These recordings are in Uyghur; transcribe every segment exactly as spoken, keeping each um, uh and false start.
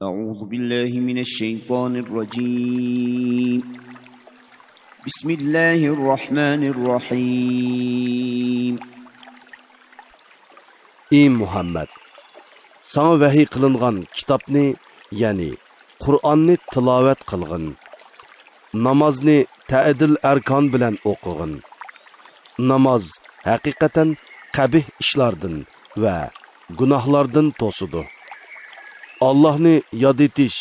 أعوذ بالله من الشيطان الرجيم. بسم الله الرحمن الرحيم. ئى مۇھەممەد! ساڭا ۋەھىي قىلىنغان كىتابنى، يەنى قۇرئاننى تىلاۋەت قىلغىن. نامازنى تەئدىل ئەركان بىلەن ئوقۇغىن. ناماز ھەقىقەتەن قەبىھ ئىشلاردىن ۋە گۇناھلاردىن توسىدۇ. ئاللاھنى ياد ئېتىش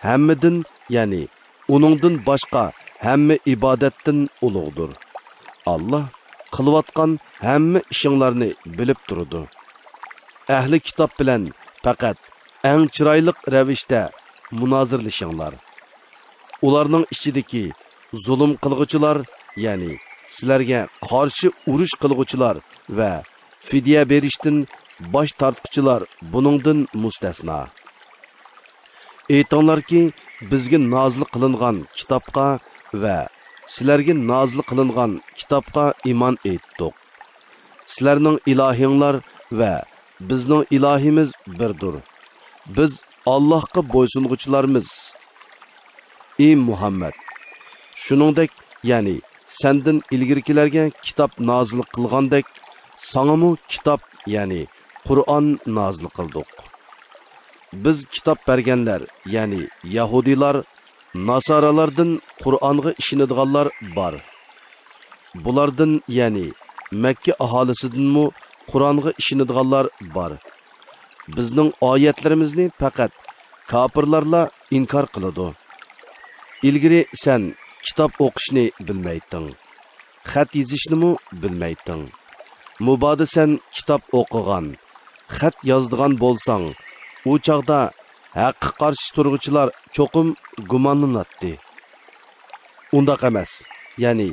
ھەممىدىن، يەنى ئۇنىڭدىن باشقا ھەممە ئىبادەتتىن ئۇلۇغدۇر. ئاللاھ قىلىۋاتقان ھەممە ئىشىڭلارنى بىلىپ تۇرىدۇ. ئەھلى كىتاب بىلەن پەقەت ئەڭ چىرايلىق رەۋىشتە مۇنازىرىلىشىڭلار. ئۇلارنىڭ ئىچىدىكى زۇلۇم قىلغۇچىلار، يەنى سىلەرگە قارشى ئۇرۇش قىلغۇچىلار ۋە فىدىيە بېرىشتىن باش تارتقۇچىلار بۇنىڭدىن مۇستەسنا. ئېيتىڭلاركى، بىزگە نازىل قىلىنغان كىتابقا ۋە سىلەرگە نازىل قىلىنغان كىتابقا ئىمان ئېيتتۇق. سىلەرنىڭ ئىلاھىڭلار ۋە بىزنىڭ ئىلاھىمىز بىردۇر. بىز ئاللاھقا بويسۇنغۇچىلارمىز. ئى مۇھەممەد! شۇنىڭدەك، يەنى سەندىن ئىلگىرىكىلەرگە كىتاب نازىل قىلغاندەك، ساڭىمۇ كىتاب، يەنى قۇرئان نازىل قىلدۇق. بىز كىتاب بەرگەنلەر، يەنى يەھۇدىيلار، ناسارالاردىن قۇرئانغا ئىشىنىدىغانلار بار. بۇلاردىن، يەنى مەككە ئاھالىسىدىنمۇ قۇرئانغا ئىشىنىدىغانلار بار. بىزنىڭ ئايەتلىرىمىزنى پەقەت كاپىرلارلا ئىنكار قىلىدۇ. ئىلگىرى سەن كىتاب ئوقۇشنى بىلمەيتتىڭ، خەت يېزىشنىمۇ بىلمەيتتىڭ. مۇبادا سەن كىتاب ئوقۇغان، خەت يازىدىغان بولساڭ، ئۇ چاغدا ھەققە قارشى تۇرغۇچىلار چوقۇم گۇمانلىناتتى. ئۇنداق ئەمەس، يەنى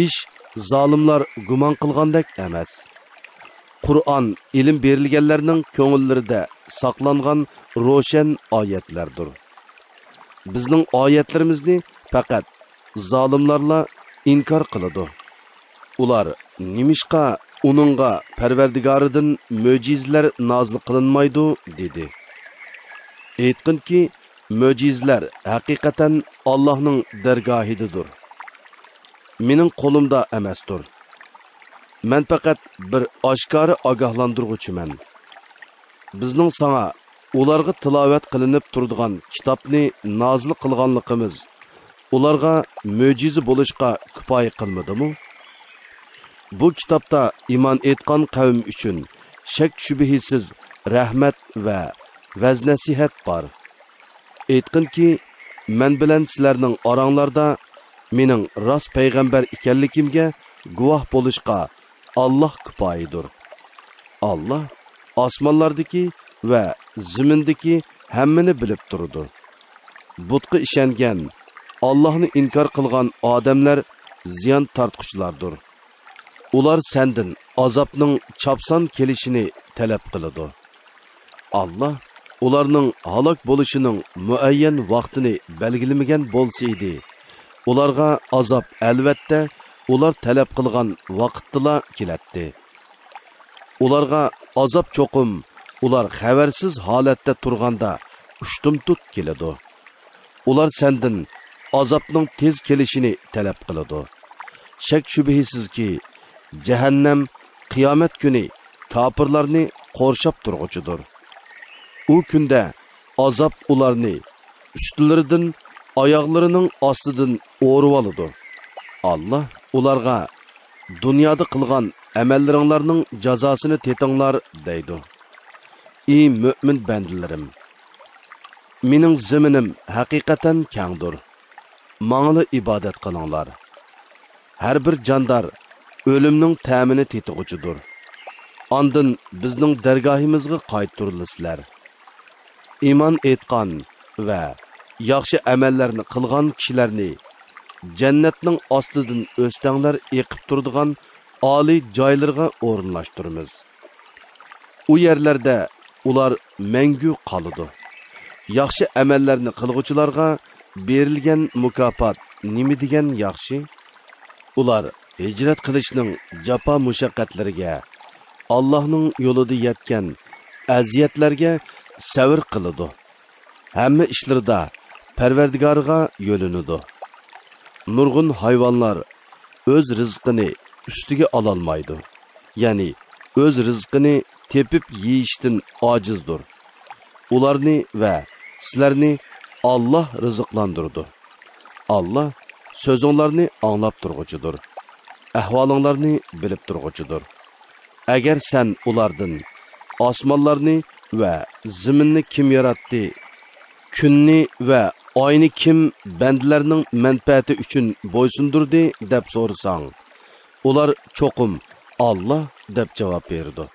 ئىش زالىملار گۇمان قىلغاندەك ئەمەس. قۇرئان ئىلىم بېرىلگەنلەرنىڭ كۆڭۈللىرىدە ساقلانغان روشەن ئايەتلەردۇر. بىزنىڭ ئايەتلىرىمىزنى پەقەت زالىملارلا ئىنكار قىلىدۇ. ئۇلار نېمىشقا ئۇنىڭغا پەرۋەردىگارىدىن مۆجىزىلەر نازىل قىلىنمايدۇ؟ دېدى. ئېيتقىنكى، مۆجىزىلەر ھەقىقەتەن ئاللاھنىڭ دەرگاھىدىدۇر. مېنىڭ قولۇمدا ئەمەستۇر. مەن پەقەت بىر ئاشكارا ئاگاھلاندۇرغۇچىمەن. بىزنىڭ ساڭا ئۇلارغا تىلاۋەت قىلىنىپ تۇرىدىغان كىتابنى نازىل قىلغانلىقىمىز ئۇلارغا مۆجىزە بولۇشقا كۇپايە قىلمىدىمۇ؟ بۇ كىتابتا ئىمان ئېيتقان قەۋم ئۈچۈن شەك-شۈبھىسىز رەھمەت ۋە ۋەز-نەسىھەت بار. ئېيتقىنكى، مەن بىلەن سىلەرنىڭ ئاراڭلاردا مېنىڭ راست پەيغەمبەر ئىكەنلىكىمگە گۇۋاھ بولۇشقا ئاللاھ كۇپايىدۇر. ئاللاھ ئاسمانلاردىكى ۋە زېمىندىكى ھەممىنى بىلىپ تۇرىدۇ. بۇتقا ئىشەنگەن، ئاللاھنى ئىنكار قىلغان ئادەملەر زىيان تارتقۇچىلاردۇر. ئۇلار سەندىن ئازابنىڭ چاپسان كېلىشىنى تەلەپ قىلىدۇ. ئاللاھ ئۇلارنىڭ ھالاك بولۇشىنىڭ مۇئەييەن ۋاقتىنى بەلگىلىمىگەن بولسا ئىدى، ئۇلارغا ئازاب ئەلۋەتتە ئۇلار تەلەپ قىلغان ۋاقىتتىلا كېلەتتى. ئۇلارغا ئازاب چوقۇم ئۇلار خەۋەرسىز ھالەتتە تۇرغاندا ئۇشتۇمتۇت كېلىدۇ. ئۇلار سەندىن ئازابنىڭ تېز كېلىشىنى تەلەپ قىلىدۇ. شەك-شۈبھىسىزكى، جەھەننەم قىيامەت كۈنى كاپىرلارنى قورشاپ تۇرغۇچىدۇر. ئۇ كۈندە ئازاب ئۇلارنى ئۈستلىرىدىن، ئاياغلىرىنىڭ ئاستىدىن ئورىۋالىدۇ. ئاللاھ ئۇلارغا، دۇنيادا قىلغان ئەمەللىرىڭلارنىڭ جازاسىنى تېتىڭلار، دەيدۇ. ئى مۆمىن بەندىلىرىم! مېنىڭ زېمىنىم ھەقىقەتەن كەڭدۇر. ماڭىلا ئىبادەت قىلىڭلار. ھەر بىر جاندار ئۆلۈمنىڭ تەمىنى تېتىغۇچىدۇر. ئاندىن بىزنىڭ دەرگاھىمىزغا قايتۇرۇلىسىلەر. ئىمان ئېيتقان ۋە ياخشى ئەمەللەرنى قىلغان كىشىلەرنى جەننەتنىڭ ئاستىدىن ئۆستەڭلەر ئېقىپ تۇرىدىغان ئالىي جايلىرىغا ئورۇنلاشتۇرىمىز. ئۇ يەرلەردە ئۇلار مەڭگۈ قالىدۇ. ياخشى ئەمەللەرنى قىلغۇچىلارغا بېرىلگەن مۇكاپات نېمە دېگەن ياخشى! ئۇلار ھىجرەت قىلىشنىڭ جاپا-مۇشەققەتلىرىگە، ئاللاھنىڭ يولىدا يەتكەن ئەزىيەتلەرگە سەۋر قىلىدۇ. ھەممە ئىشلىرىدا پەرۋەردىگارىغا يۆلىنىدۇ. نۇرغۇن ھايۋانلار ئۆز رىزقىنى ئۈستىگە ئالالمايدۇ، يەنى ئۆز رىزقىنى تېپىپ يېيىشتىن ئاجىزدۇر. ئۇلارنى ۋە سىلەرنى ئاللاھ رىزىقلاندۇرىدۇ. ئاللاھ سۆزۈڭلارنى ئاڭلاپ تۇرغۇچىدۇر، ئەھۋالىڭلارنى بىلىپ تۇرغۇچىدۇر. ئەگەر سەن ئۇلاردىن، «ئاسمانلارنى ۋە زېمىننى كىم ياراتتى؟ كۈننى ۋە ئاينى كىم بەندىلەرنىڭ مەنپەئەتى ئۈچۈن بويسۇندۇردى؟» دەپ سورىساڭ، ئۇلار چوقۇم، «ئاللاھ» دەپ جاۋاب بېرىدۇ.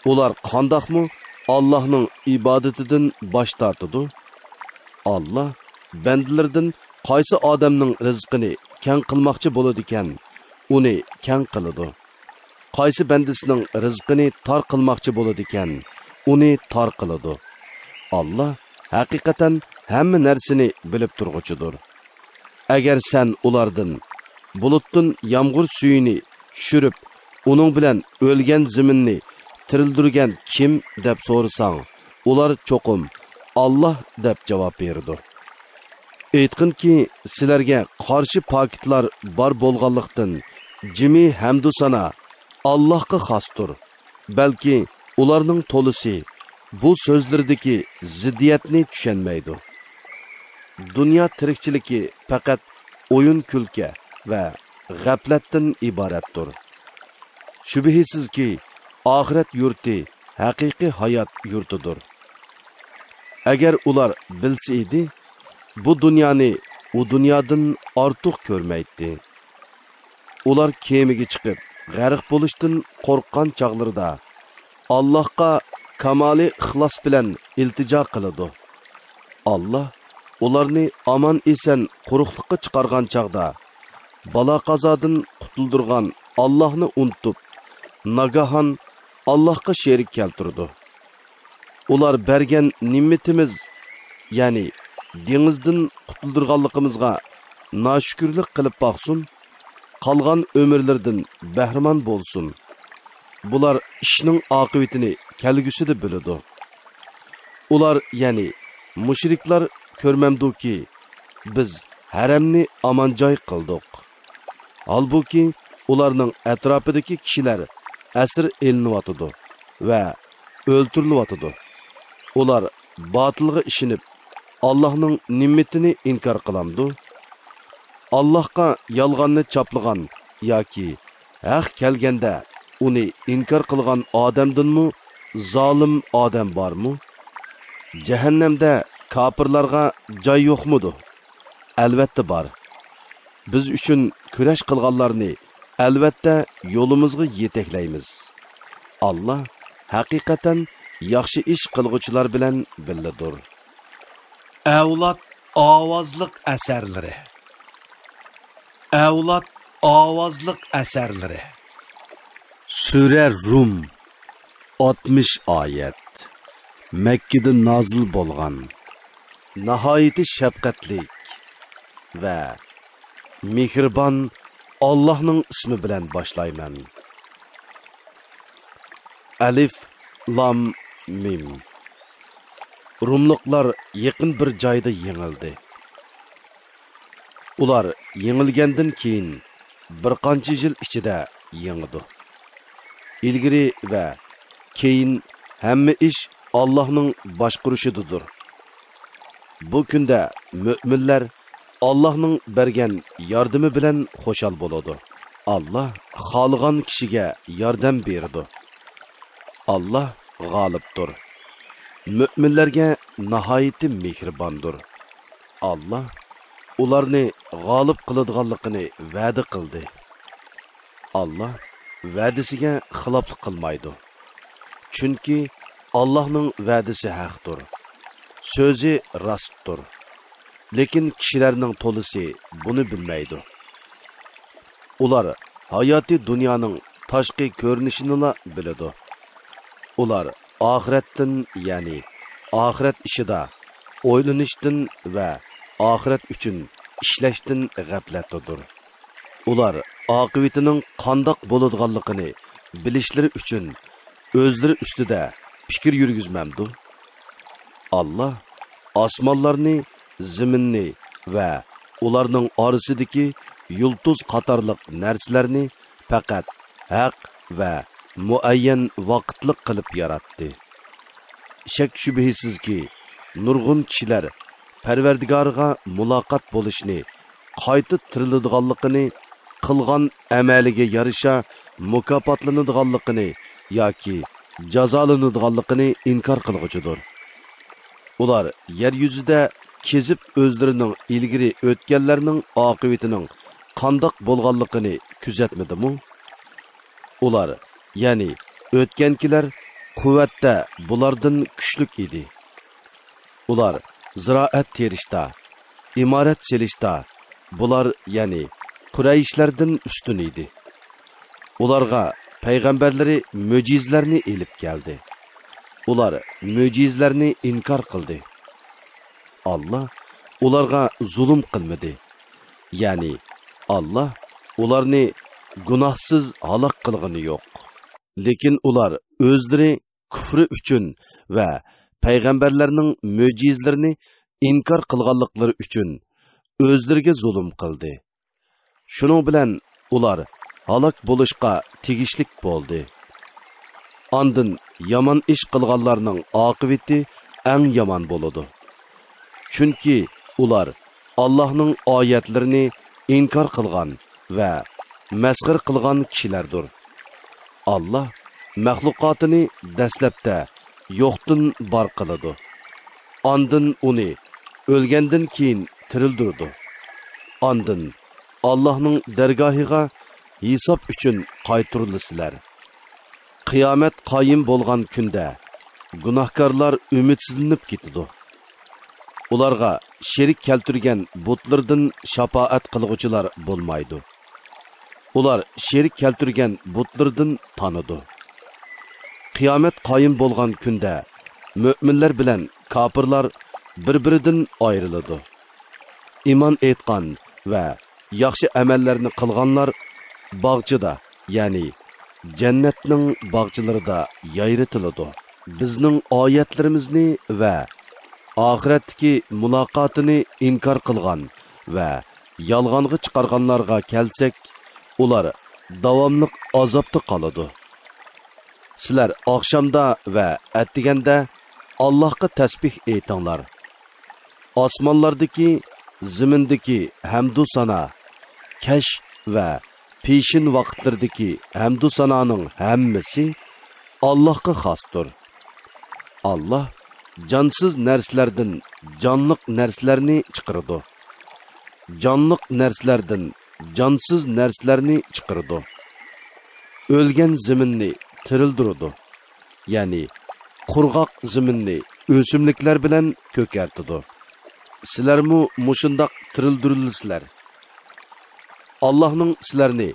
ئۇلار قانداقمۇ ئاللاھنىڭ ئىبادىتىدىن باش تارتىدۇ؟ ئاللاھ بەندىلىرىدىن قايسى ئادەمنىڭ رىزقىنى كەڭ قىلماقچى بولىدىكەن، ئۇنى كەڭ قىلىدۇ. قايسى بەندىسىنىڭ رىزقىنى تار قىلماقچى بولىدىكەن، ئۇنى تار قىلىدۇ. ئاللاھ ھەقىقەتەن ھەممە نەرسىنى بىلىپ تۇرغۇچىدۇر. ئەگەر سەن ئۇلاردىن، «بۇلۇتتىن يامغۇر سۈيىنى چۈشۈرۈپ، ئۇنىڭ بىلەن ئۆلگەن زېمىننى تىرىلدۈرگەن كىم؟» دەپ سورىساڭ، ئۇلار چوقۇم، «ئاللاھ» دەپ جاۋاب بېرىدۇ. ئېيتقىنكى، سىلەرگە قارشى پاكىتلار بار بولغانلىقتىن، جىمى ھەمدۇسانا ئاللاھقا خاستۇر. بەلكى ئۇلارنىڭ تولىسى بۇ سۆزلىرىدىكى زىددىيەتنى چۈشەنمەيدۇ. دۇنيا تىرىكچىلىكى پەقەت ئويۇن-كۈلكە ۋە غەپلەتتىن ئىبارەتتۇر. شۈبھىسىزكى، ئاخىرەت يۇرتى ھەقىقىي ھايات يۇرتىدۇر. ئەگەر ئۇلار بىلسە ئىدى، بۇ دۇنيانى ئۇ دۇنيادىن ئارتۇق كۆرمەيتتى. ئۇلار كېمىگە چىقىپ، غەرق بولۇشتىن قورققان چاغلىرىدا، ئاللاھقا كامالىي ئىخلاس بىلەن ئىلتىجا قىلىدۇ. ئاللاھ ئۇلارنى ئامان-ئېسەن قۇرۇقلۇققا چىقارغان چاغدا، بالا-قازادىن قۇتۇلدۇرغان ئاللاھنى ئۇنتۇپ، ناگاھان ئاللاھقا شېرىك كەلتۈرىدۇ. ئۇلار بەرگەن نېمىتىمىز، يەنى دېڭىزدىن قۇتۇلدۇرغانلىقىمىزغا ناشۈكۈرلۈك قىلىپ باقسۇن، قالغان ئۆمۈرلىرىدىن بەھرىمەن بولسۇن. بۇلار ئىشنىڭ ئاقىۋىتىنى كەلگۈسىدە بىلىدۇ. ئۇلار، يەنى مۇشرىكلار كۆرمەمدۇكى، بىز ھەرەمنى ئامان جاي قىلدۇق. ھالبۇكى، ئۇلارنىڭ ئەتراپىدىكى كىشىلەر ئەسىر ئېلىنىۋاتىدۇ ۋە ئۆلتۈرۈلۈۋاتىدۇ. ئۇلار باتىلغا ئىشىنىپ، ئاللاھنىڭ نېمىتىنى ئىنكار قىلامدۇ؟ ئاللاھقا يالغاننى چاپلىغان ياكى ھەق كەلگەندە ئۇنى ئىنكار قىلغان ئادەمدىنمۇ زالىم ئادەم بارمۇ؟ جەھەننەمدە كاپىرلارغا جاي يوقمىدۇ؟ ئەلۋەتتە بار. بىز ئۈچۈن كۈرەش قىلغانلارنى ئەلۋەتتە يولىمىزغا يېتەكلەيمىز. ئاللاھ ھەقىقەتەن ياخشى ئىش قىلغۇچىلار بىلەن بىللىدۇر. ئەۋلاد ئاۋازلىق ئەسەرلىرى. ئەۋلاد ئاۋازلىق ئەسەرلىرى. سۈرە رۇم، ئاتمىش ئايەت. مەككىدە نازىل بولغان. ناھايىتى شەپقەتلىك ۋە مېھرىبان ئاللاھنىڭ ئىسمى بىلەن باشلايمەن. ئەلىف، لام، مىم. روملۇقلار يېقىن بىر جايدا يېڭىلدى. ئۇلار يېڭىلگەندىن كېيىن بىر قانچە يىل ئىچىدە يېڭىدۇ. ئىلگىرى ۋە كېيىن ھەممە ئىش ئاللاھنىڭ باشقۇرۇشىدىدۇر. بۇ كۈندە مۆمىنلەر ئاللاھنىڭ بەرگەن ياردىمى بىلەن خۇشال بولىدۇ. ئاللاھ خالىغان كىشىگە ياردەم بېرىدۇ. ئاللاھ غالىبتۇر. مۆمىنلەرگە ناھايىتى مېھرىباندۇر. ئاللاھ ئۇلارنى غالىب قىلىدىغانلىقىنى ۋەدە قىلدى. ئاللاھ ۋەدىسىگە خىلاپلىق قىلمايدۇ. چۈنكى ئاللاھنىڭ ۋەدىسى ھەقتۇر. سۆزى راستتۇر. لېكىن كىشىلەرنىڭ تولىسى بۇنى بىلمەيدۇ. ئۇلار ھاياتىي دۇنيانىڭ تاشقى كۆرۈنۈشىنىلا بىلىدۇ. ئۇلار ئاخىرەتتىن، يەنى ئاخىرەت ئىشىدا ئويلىنىشتىن ۋە ئاخىرەت ئۈچۈن ئىشلەشتىن غەپلەتتىدۇر. ئۇلار ئاقىۋىتىنىڭ قانداق بولىدىغانلىقىنى بىلىشلىرى ئۈچۈن ئۆزلىرى ئۈستىدە پىكىر يۈرگۈزمەمدۇ؟ ئاللاھ ئاسمانلارنى، زېمىننى ۋە ئۇلارنىڭ ئارىسىدىكى يۇلتۇز قاتارلىق نەرسىلەرنى پەقەت ھەق ۋە مۇئەييەن ۋاقىتلىق قىلىپ ياراتتى. شەك-شۈبھىسىزكى، نۇرغۇن كىشىلەر پەرۋەردىگارىغا مۇلاقات بولۇشنى، قايتا تىرىلىدىغانلىقىنى، قىلغان ئەمەلىگە يارىشا مۇكاپاتلىنىدىغانلىقىنى ياكى جازالىنىدىغانلىقىنى ئىنكار قىلغۇچىدۇر. ئۇلار يەر يۈزىدە كېزىپ ئۆزلىرىنىڭ ئىلگىرى ئۆتكەنلەرنىڭ ئاقىۋىتىنىڭ قانداق بولغانلىقىنى كۆزەتمىدىمۇ؟ ئۇلار، يەنى ئۆتكەنكىلەر قۇۋۋەتتە بۇلاردىن كۈچلۈك ئىدى. ئۇلار زىرائەت تېرىشتا، ئىمارەت سېلىشتا بۇلار، يەنى قۇرەيشلەردىن ئۈستۈن ئىدى. ئۇلارغا پەيغەمبەرلىرى مۆجىزىلەرنى ئېلىپ كەلدى. ئۇلار مۆجىزىلەرنى ئىنكار قىلدى. ئاللا ئۇلارغا زۇلۇم قىلمىدى. يەنى ئاللا ئۇلارنى گۇناھسىز ھالاك قىلغىنى يوق. لېكىن ئۇلار ئۆزلىرى كۇفرى ئۈچۈن ۋە پەيغەمبەرلەرنىڭ مۆجىزىلىرىنى ئىنكار قىلغانلىقلىرى ئۈچۈن ئۆزلىرىگە زۇلۇم قىلدى. شۇنىڭ بىلەن ئۇلار ھالاك بولۇشقا تېگىشلىك بولدى. ئاندىن يامان ئىش قىلغانلارنىڭ ئاقىۋىتى ئەڭ يامان بولىدۇ. چۈنكى ئۇلار ئاللاھنىڭ ئايەتلىرىنى ئىنكار قىلغان ۋە مەسخىرە قىلغان كىشىلەردۇر. ئاللا مەخلۇقاتىنى دەسلەپتە يوقتىن بار قىلىدۇ. ئاندىن ئۇنى ئۆلگەندىن كېيىن تىرىلدۈرىدۇ. ئاندىن ئاللاھنىڭ دەرگاھىغا ھېساب ئۈچۈن قايتۇرۇلىسىلەر. قىيامەت قايىم بولغان كۈندە گۇناھكارلار ئۈمىدسىزلىنىپ كېتىدۇ. ئۇلارغا شېرىك كەلتۈرگەن بۇتلىرىدىن شاپائەت قىلغۇچىلار بولمايدۇ. ئۇلار شېرىك كەلتۈرگەن بۇتلىرىدىن تانىدۇ. قىيامەت قايىم بولغان كۈندە مۆمىنلەر بىلەن كاپىرلار بىر-بىرىدىن ئايرىلىدۇ. ئىمان ئېيتقان ۋە ياخشى ئەمەللەرنى قىلغانلار باغچىدا، يەنى جەننەتنىڭ باغچىلىرىدا يايرىتىلىدۇ. بىزنىڭ ئايەتلىرىمىزنى ۋە ئاخىرەتتىكى مۇلاقاتىنى ئىنكار قىلغان ۋە يالغانغا چىقارغانلارغا كەلسەك، ئۇلار داۋاملىق ئازابتا قالىدۇ. سىلەر ئاخشامدا ۋە ئەتىگەندە ئاللاھقا تەسبىھ ئېيتىڭلار. ئاسمانلاردىكى، زېمىندىكى ھەمدۇ سانا، كەچ ۋە پېشىن ۋاقىتلىرىدىكى ھەمدۇ سانانىڭ ھەممىسى ئاللاھقا خاستۇر. ئاللاھ جانسىز نەرسىلەردىن جانلىق نەرسىلەرنى چىقىرىدۇ. جانلىق نەرسىلەردىن جانسىز نەرسىلەرنى چىقىرىدۇ. ئۆلگەن زېمىننى تىرىلدۈرىدۇ. يەنى قۇرغاق زېمىننى ئۆسۈملۈكلەر بىلەن كۆكەرتىدۇ. سىلەرمۇ مۇشۇنداق تىرىلدۈرۈلىسىلەر. ئاللاھنىڭ سىلەرنى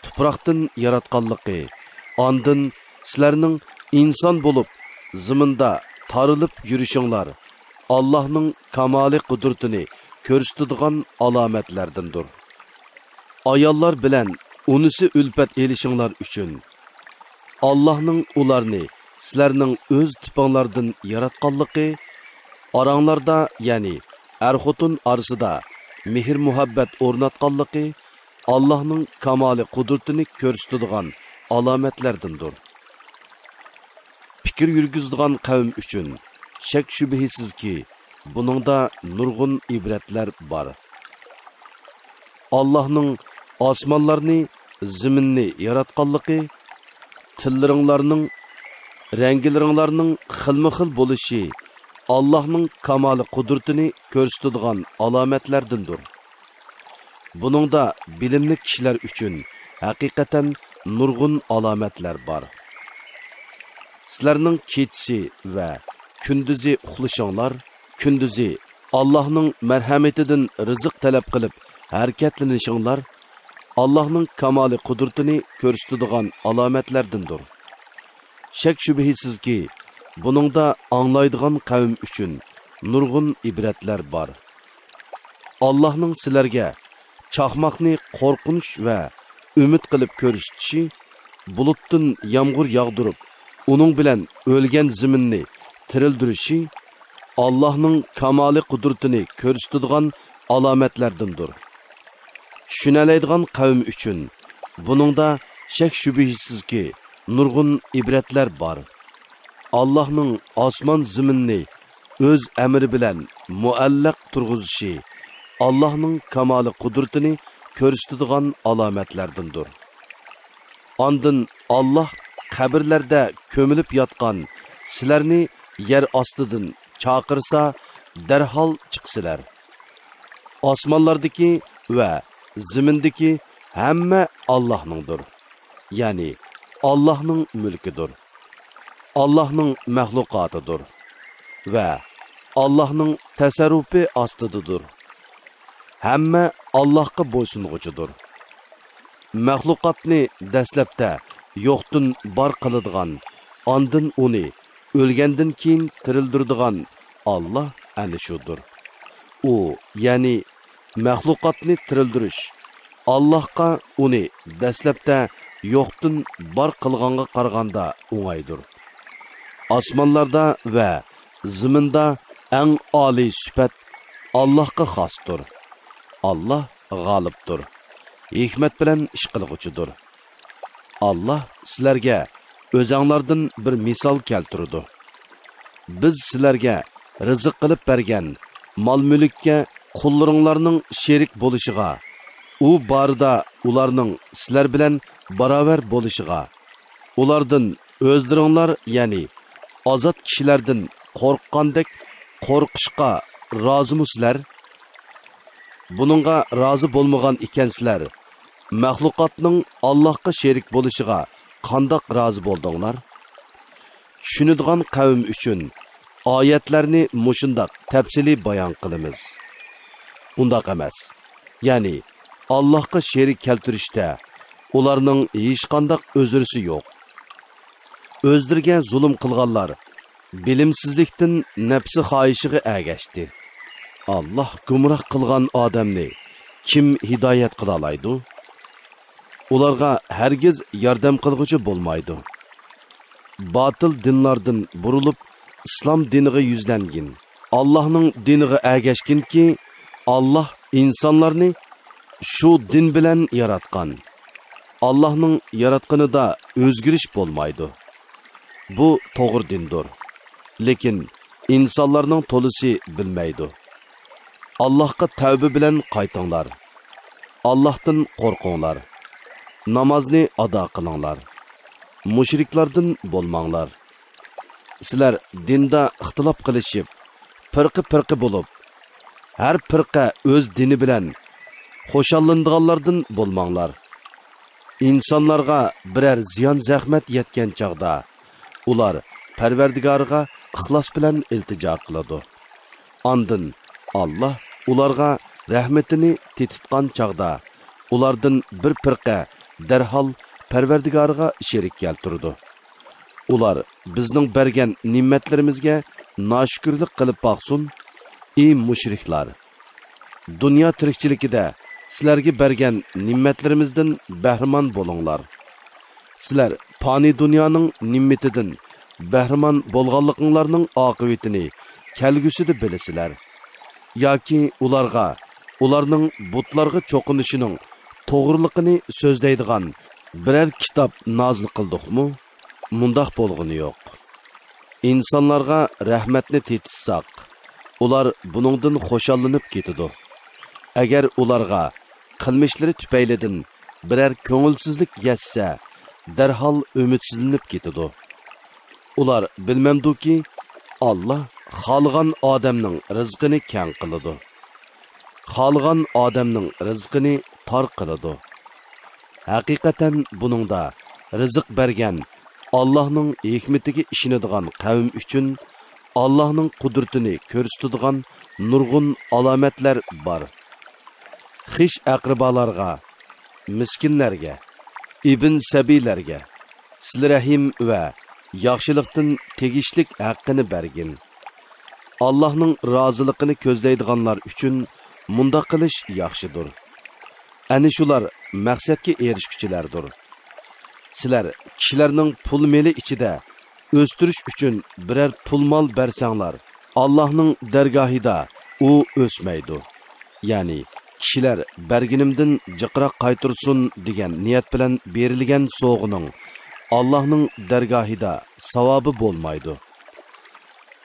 تۇپراقتىن ياراتقانلىقى، ئاندىن سىلەرنىڭ ئىنسان بولۇپ زېمىندا تارىلىپ يۈرۈشۈڭلار ئاللاھنىڭ كامالى قۇدرىتىنى كۆرسىتىدىغان ئالامەتلەردىندۇر. ئاياللار بىلەن ئۇنسى ئۈلپەت ئېلىشىڭلار ئۈچۈن ئاللاھنىڭ ئۇلارنى سىلەرنىڭ ئۆز تىپىڭلاردىن ياراتقانلىقى، ئاراڭلاردا، يەنى ئەر-خوتۇن ئارىسىدا مېھىر-مۇھەببەت ئورناتقانلىقى ئاللاھنىڭ كامالى قۇدرىتىنى كۆرسىتىدىغان ئالامەتلەردىندۇر. پىكىر يۈرگۈزىدىغان قەۋم ئۈچۈن شەك-شۈبھىسىزكى، بۇنىڭدا نۇرغۇن ئىبرەتلەر بار. ئاللاھنىڭ ئاسمانلارنى، زېمىننى ياراتقانلىقى، تىللىرىڭلارنىڭ، رەڭگىلىرىڭلارنىڭ خىلمۇ خىل بولۇشى ئاللاھنىڭ كامالى قۇدرىتىنى كۆرسىتىدىغان ئالامەتلەردىندۇر. بۇنىڭدا بىلىملىك كىشىلەر ئۈچۈن ھەقىقەتەن نۇرغۇن ئالامەتلەر بار. سىلەرنىڭ كېچىسى ۋە كۈندۈزى ئۇخلىشىڭلار، كۈندۈزى ئاللاھنىڭ مەرھەمىتىدىن رىزىق تەلەپ قىلىپ ھەرىكەتلىنىشىڭلار ئاللاھنىڭ كامالى قۇدرىتىنى كۆرسىتىدىغان ئالامەتلەردىندۇر. شەك-شۈبھىسىزكى، بۇنىڭدا ئاڭلايدىغان قەۋم ئۈچۈن نۇرغۇن ئىبرەتلەر بار. ئاللاھنىڭ سىلەرگە چاقماقنى قورقۇنچ ۋە ئۈمىد قىلىپ كۆرسىتىشى، بۇلۇتتىن يامغۇر ياغدۇرۇپ، ئۇنىڭ بىلەن ئۆلگەن زېمىننى تىرىلدۈرۈشى، ئاللاھنىڭ كامالى قۇدرىتىنى كۆرسىتىدىغان ئالامەتلەردىندۇر. چۈشىنەلەيدىغان قەۋم ئۈچۈن بۇنىڭدا شەك-شۈبھىسىزكى نۇرغۇن ئىبرەتلەر بار. ئاللاھنىڭ ئاسمان-زېمىننى ئۆز ئەمرى بىلەن مۇئەللەق تۇرغۇزۇشى ئاللاھنىڭ كامالى قۇدرىتىنى كۆرسىتىدىغان ئالامەتلەردىندۇر. ئاندىن ئاللاھ قەبرىلەردە كۆمۈلۈپ ياتقان سىلەرنى يەر ئاستىدىن چاقىرسا، دەرھال چىقىسىلەر. ئاسمانلاردىكى ۋە زېمىندىكى ھەممە ئاللاھنىڭدۇر. يەنى ئاللاھنىڭ مۈلكىدۇر. ئاللاھنىڭ مەخلۇقاتىدۇر ۋە ئاللاھنىڭ تەسەررۇپى ئاستىدىدۇر. ھەممە ئاللاھقا بويسۇنغۇچىدۇر. مەخلۇقاتنى دەسلەپتە يوقتىن بار قىلىدىغان، ئاندىن ئۇنى ئۆلگەندىن كېيىن تىرىلدۈرىدىغان ئاللاھ ئەنە شۇدۇر. ئۇ، يەنى مەخلۇقاتنى تىرىلدۈرۈش ئاللاھقا ئۇنى دەسلەپتە يوقتىن بار قىلغانغا قارىغاندا ئوڭايدۇر. ئاسمانلاردا ۋە زېمىندا ئەڭ ئالىي سۈپەت ئاللاھقا خاستۇر. ئاللاھ غالىبتۇر، ھېكمەت بىلەن ئىش قىلغۇچىدۇر. ئاللاھ سىلەرگە ئۆزەڭلاردىن بىر مىسال كەلتۈرىدۇ. بىز سىلەرگە رىزىق قىلىپ بەرگەن مال-مۈلۈككە قۇللىرىڭلارنىڭ شېرىك بولۇشىغا، ئۇ بارىدا ئۇلارنىڭ سىلەر بىلەن باراۋەر بولۇشىغا، ئۇلاردىن ئۆزلىرىڭلار، يەنى ئازاد كىشىلەردىن قورققاندەك قورقۇشقا رازىمۇ سىلەر؟ بۇنىڭغا رازى بولمىغان ئىكەنسىلەر، مەخلۇقاتنىڭ ئاللاھقا شېرىك بولۇشىغا قانداق رازى بولدۇڭلار؟ چۈشىنىدىغان قەۋم ئۈچۈن ئايەتلەرنى مۇشۇنداق تەپسىلىي بايان قىلىمىز. ئۇنداق ئەمەس. يەنى ئاللاھقا شېرىك كەلتۈرۈشتە ئۇلارنىڭ ھېچقانداق ئۆزرىسى يوق. ئۆزلىرىگە زۇلۇم قىلغانلار بىلىمسىزلىكتىن نەپسى خاھىشىغا ئەگەشتى. ئاللاھ گۇمراھ قىلغان ئادەمنى كىم ھىدايەت قىلالايدۇ؟ ئۇلارغا ھەرگىز ياردەم قىلغۇچى بولمايدۇ. باتىل دىنلاردىن بۇرۇلۇپ، ئىسلام دىنىغا يۈزلەنگىن. ئاللاھنىڭ دىنىغا ئەگەشكىنكى، ئاللاھ ئىنسانلارنى شۇ دىن بىلەن ياراتقان. ئاللاھنىڭ ياراتقىنىدا ئۆزگىرىش بولمايدۇ. بۇ توغرا دىندۇر. لېكىن ئىنسانلارنىڭ تولىسى بىلمەيدۇ. ئاللاھقا تەۋبە بىلەن قايتىڭلار. ئاللاھتىن قورقۇڭلار. نامازنى ئادا قىلىڭلار. مۇشرىكلاردىن بولماڭلار. سىلەر دىندا ئىختىلاپ قىلىشىپ، پىرقە-پىرقە بولۇپ، ھەر پىرقە ئۆز دىنى بىلەن خۇشاللىنىدىغانلاردىن بولماڭلار. ئىنسانلارغا بىرەر زىيان-زەخمەت يەتكەن چاغدا، ئۇلار پەرۋەردىگارىغا ئىخلاس بىلەن ئىلتىجا قىلىدۇ. ئاندىن ئاللاھ ئۇلارغا رەھمىتىنى تېتىتقان چاغدا، ئۇلاردىن بىر پىرقە دەرھال پەرۋەردىگارىغا شېرىك كەلتۈرىدۇ. ئۇلار بىزنىڭ بەرگەن نېمەتلىرىمىزگە ناشۈكۈرلۈك قىلىپ باقسۇن. ئى مۇشرىكلار! دۇنيا تىرىكچىلىكىدە سىلەرگە بەرگەن نېمەتلىرىمىزدىن بەھرىمەن بولۇڭلار. سىلەر پانىي دۇنيانىڭ نېمىتىدىن بەھرىمەن بولغانلىقىڭلارنىڭ ئاقىۋىتىنى كەلگۈسىدە بىلىسىلەر. ياكى ئۇلارغا، ئۇلارنىڭ بۇتلارغا چوقۇنۇشىنىڭ توغرىلىقىنى سۆزلەيدىغان بىرەر كىتاب نازىل قىلدۇقمۇ؟ مۇنداق بولغىنى يوق. ئىنسانلارغا رەھمەتنى تېتىتساق، ئۇلار بۇنىڭدىن خۇشاللىنىپ كېتىدۇ. ئەگەر ئۇلارغا قىلمىشلىرى تۈپەيلىدىن بىرەر كۆڭۈلسىزلىك يەتسە، دەرھال ئۈمىدسىزلىنىپ كېتىدۇ. ئۇلار بىلمەمدۇكى، ئاللاھ خالىغان ئادەمنىڭ رىزقىنى كەڭ قىلىدۇ، خالىغان ئادەمنىڭ رىزقىنى تار قىلىدۇ. ھەقىقەتەن بۇنىڭدا رىزىق بەرگەن ئاللاھنىڭ ھېكمىتىگە ئىشىنىدىغان قەۋم ئۈچۈن ئاللاھنىڭ قۇدرىتىنى كۆرسىتىدىغان نۇرغۇن ئالامەتلەر بار. خىش-ئەقرىبالارغا، مىسكىنلەرگە، ئىبن سەبىيلەرگە سىلە رەھىم ۋە ياخشىلىقتىن تېگىشلىك ھەققىنى بەرگىن. ئاللاھنىڭ رازىلىقىنى كۆزلەيدىغانلار ئۈچۈن مۇنداق قىلىش ياخشىدۇر. ئەنە شۇلار مەقسەتكە ئېرىشكۈچىلەردۇر. سىلەر كىشىلەرنىڭ پۇل-مېلى ئىچىدە ئۆستۈرۈش ئۈچۈن بىرەر پۇل-مال بەرسەڭلار، ئاللاھنىڭ دەرگاھىدا ئۇ ئۆسمەيدۇ. يەنى، كىشىلەر بەرگىنىمدىن جىقراق قايتۇرسۇن دېگەن نىيەت بىلەن بېرىلگەن سوۋغىنىڭ ئاللاھنىڭ دەرگاھىدا ساۋابى بولمايدۇ.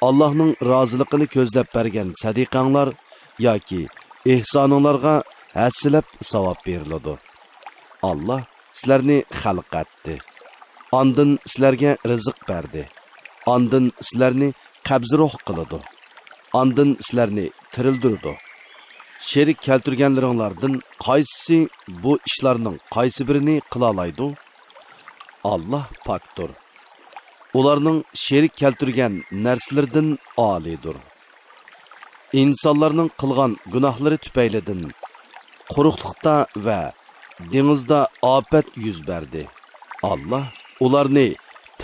ئاللاھنىڭ رازىلىقىنى كۆزلەپ بەرگەن سەدىقەڭلار ياكى ئېھسانىڭلارغا ھەسسىلەپ ساۋاب بېرىلىدۇ. ئاللاھ سىلەرنى خەلق ئەتتى. ئاندىن سىلەرگە رىزىق بەردى. ئاندىن سىلەرنى قەبزى روھ قىلىدۇ. ئاندىن سىلەرنى تىرىلدۈرىدۇ. شېرىك كەلتۈرگەنلىرىڭلاردىن قايسىسى بۇ ئىشلارنىڭ قايسى بىرىنى قىلالايدۇ؟ ئاللاھ پاكتۇر. ئۇلارنىڭ شېرىك كەلتۈرگەن نەرسىلىرىدىن ئالىيدۇر. ئىنسانلارنىڭ قىلغان گۇناھلىرى تۈپەيلىدىن قۇرۇقلۇقتا ۋە دېڭىزدا ئاپەت يۈز بەردى. ئاللاھ ئۇلارنى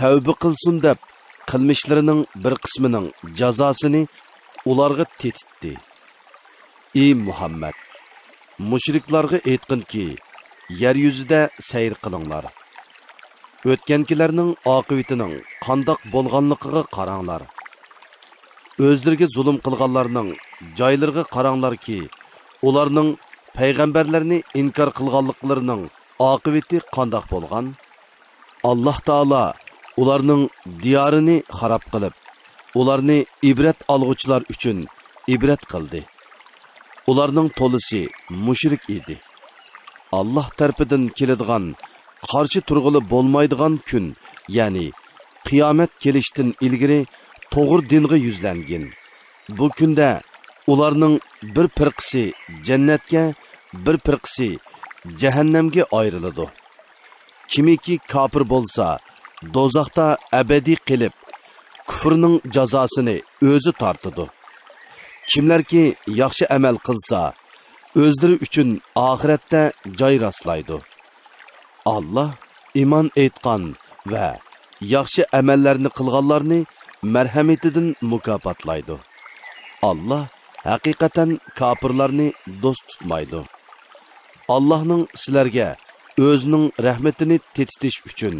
تەۋبە قىلسۇن دەپ قىلمىشلىرىنىڭ بىر قىسمىنىڭ جازاسىنى ئۇلارغا تېتىتتى. ئى مۇھەممەد! مۇشرىكلارغا ئېيتقىنكى، يەر يۈزىدە سەير قىلىڭلار. ئۆتكەنكىلەرنىڭ ئاقىۋىتىنىڭ قانداق بولغانلىقىغا قاراڭلار. ئۆزلىرىگە زۇلۇم قىلغانلارنىڭ جايلىرىغا قاراڭلاركى، ئۇلارنىڭ پەيغەمبەرلەرنى ئىنكار قىلغانلىقلىرىنىڭ ئاقىۋىتى قانداق بولغان؟ ئاللاھ تائالا ئۇلارنىڭ دىيارىنى خاراب قىلىپ، ئۇلارنى ئىبرەت ئالغۇچىلار ئۈچۈن ئىبرەت قىلدى. ئۇلارنىڭ تولىسى مۇشرىك ئىدى. ئاللاھ تەرىپىدىن كېلىدىغان، قارشى تۇرغىلى بولمايدىغان كۈن، يەنى قىيامەت كېلىشتىن ئىلگىرى توغرا دىنغا يۈزلەنگىن. بۇ كۈندە ئۇلارنىڭ بىر پىرقىسى جەننەتكە، بىر پىرقىسى جەھەننەمگە ئايرىلىدۇ. كىمكى كاپىر بولسا، دوزاختا ئەبەدىي قېلىپ، كۇفرىنىڭ جازاسىنى ئۆزى تارتىدۇ. كىملەركى ياخشى ئەمەل قىلسا، ئۆزلىرى ئۈچۈن ئاخىرەتتە جاي راسلايدۇ. ئاللاھ ئىمان ئېيتقان ۋە ياخشى ئەمەللەرنى قىلغانلارنى مەرھەمىتىدىن مۇكاپاتلايدۇ. ئاللاھ ھەقىقەتەن كاپىرلارنى دوست تۇتمايدۇ. ئاللاھنىڭ سىلەرگە ئۆزىنىڭ رەھمىتىنى تېتىتىش ئۈچۈن،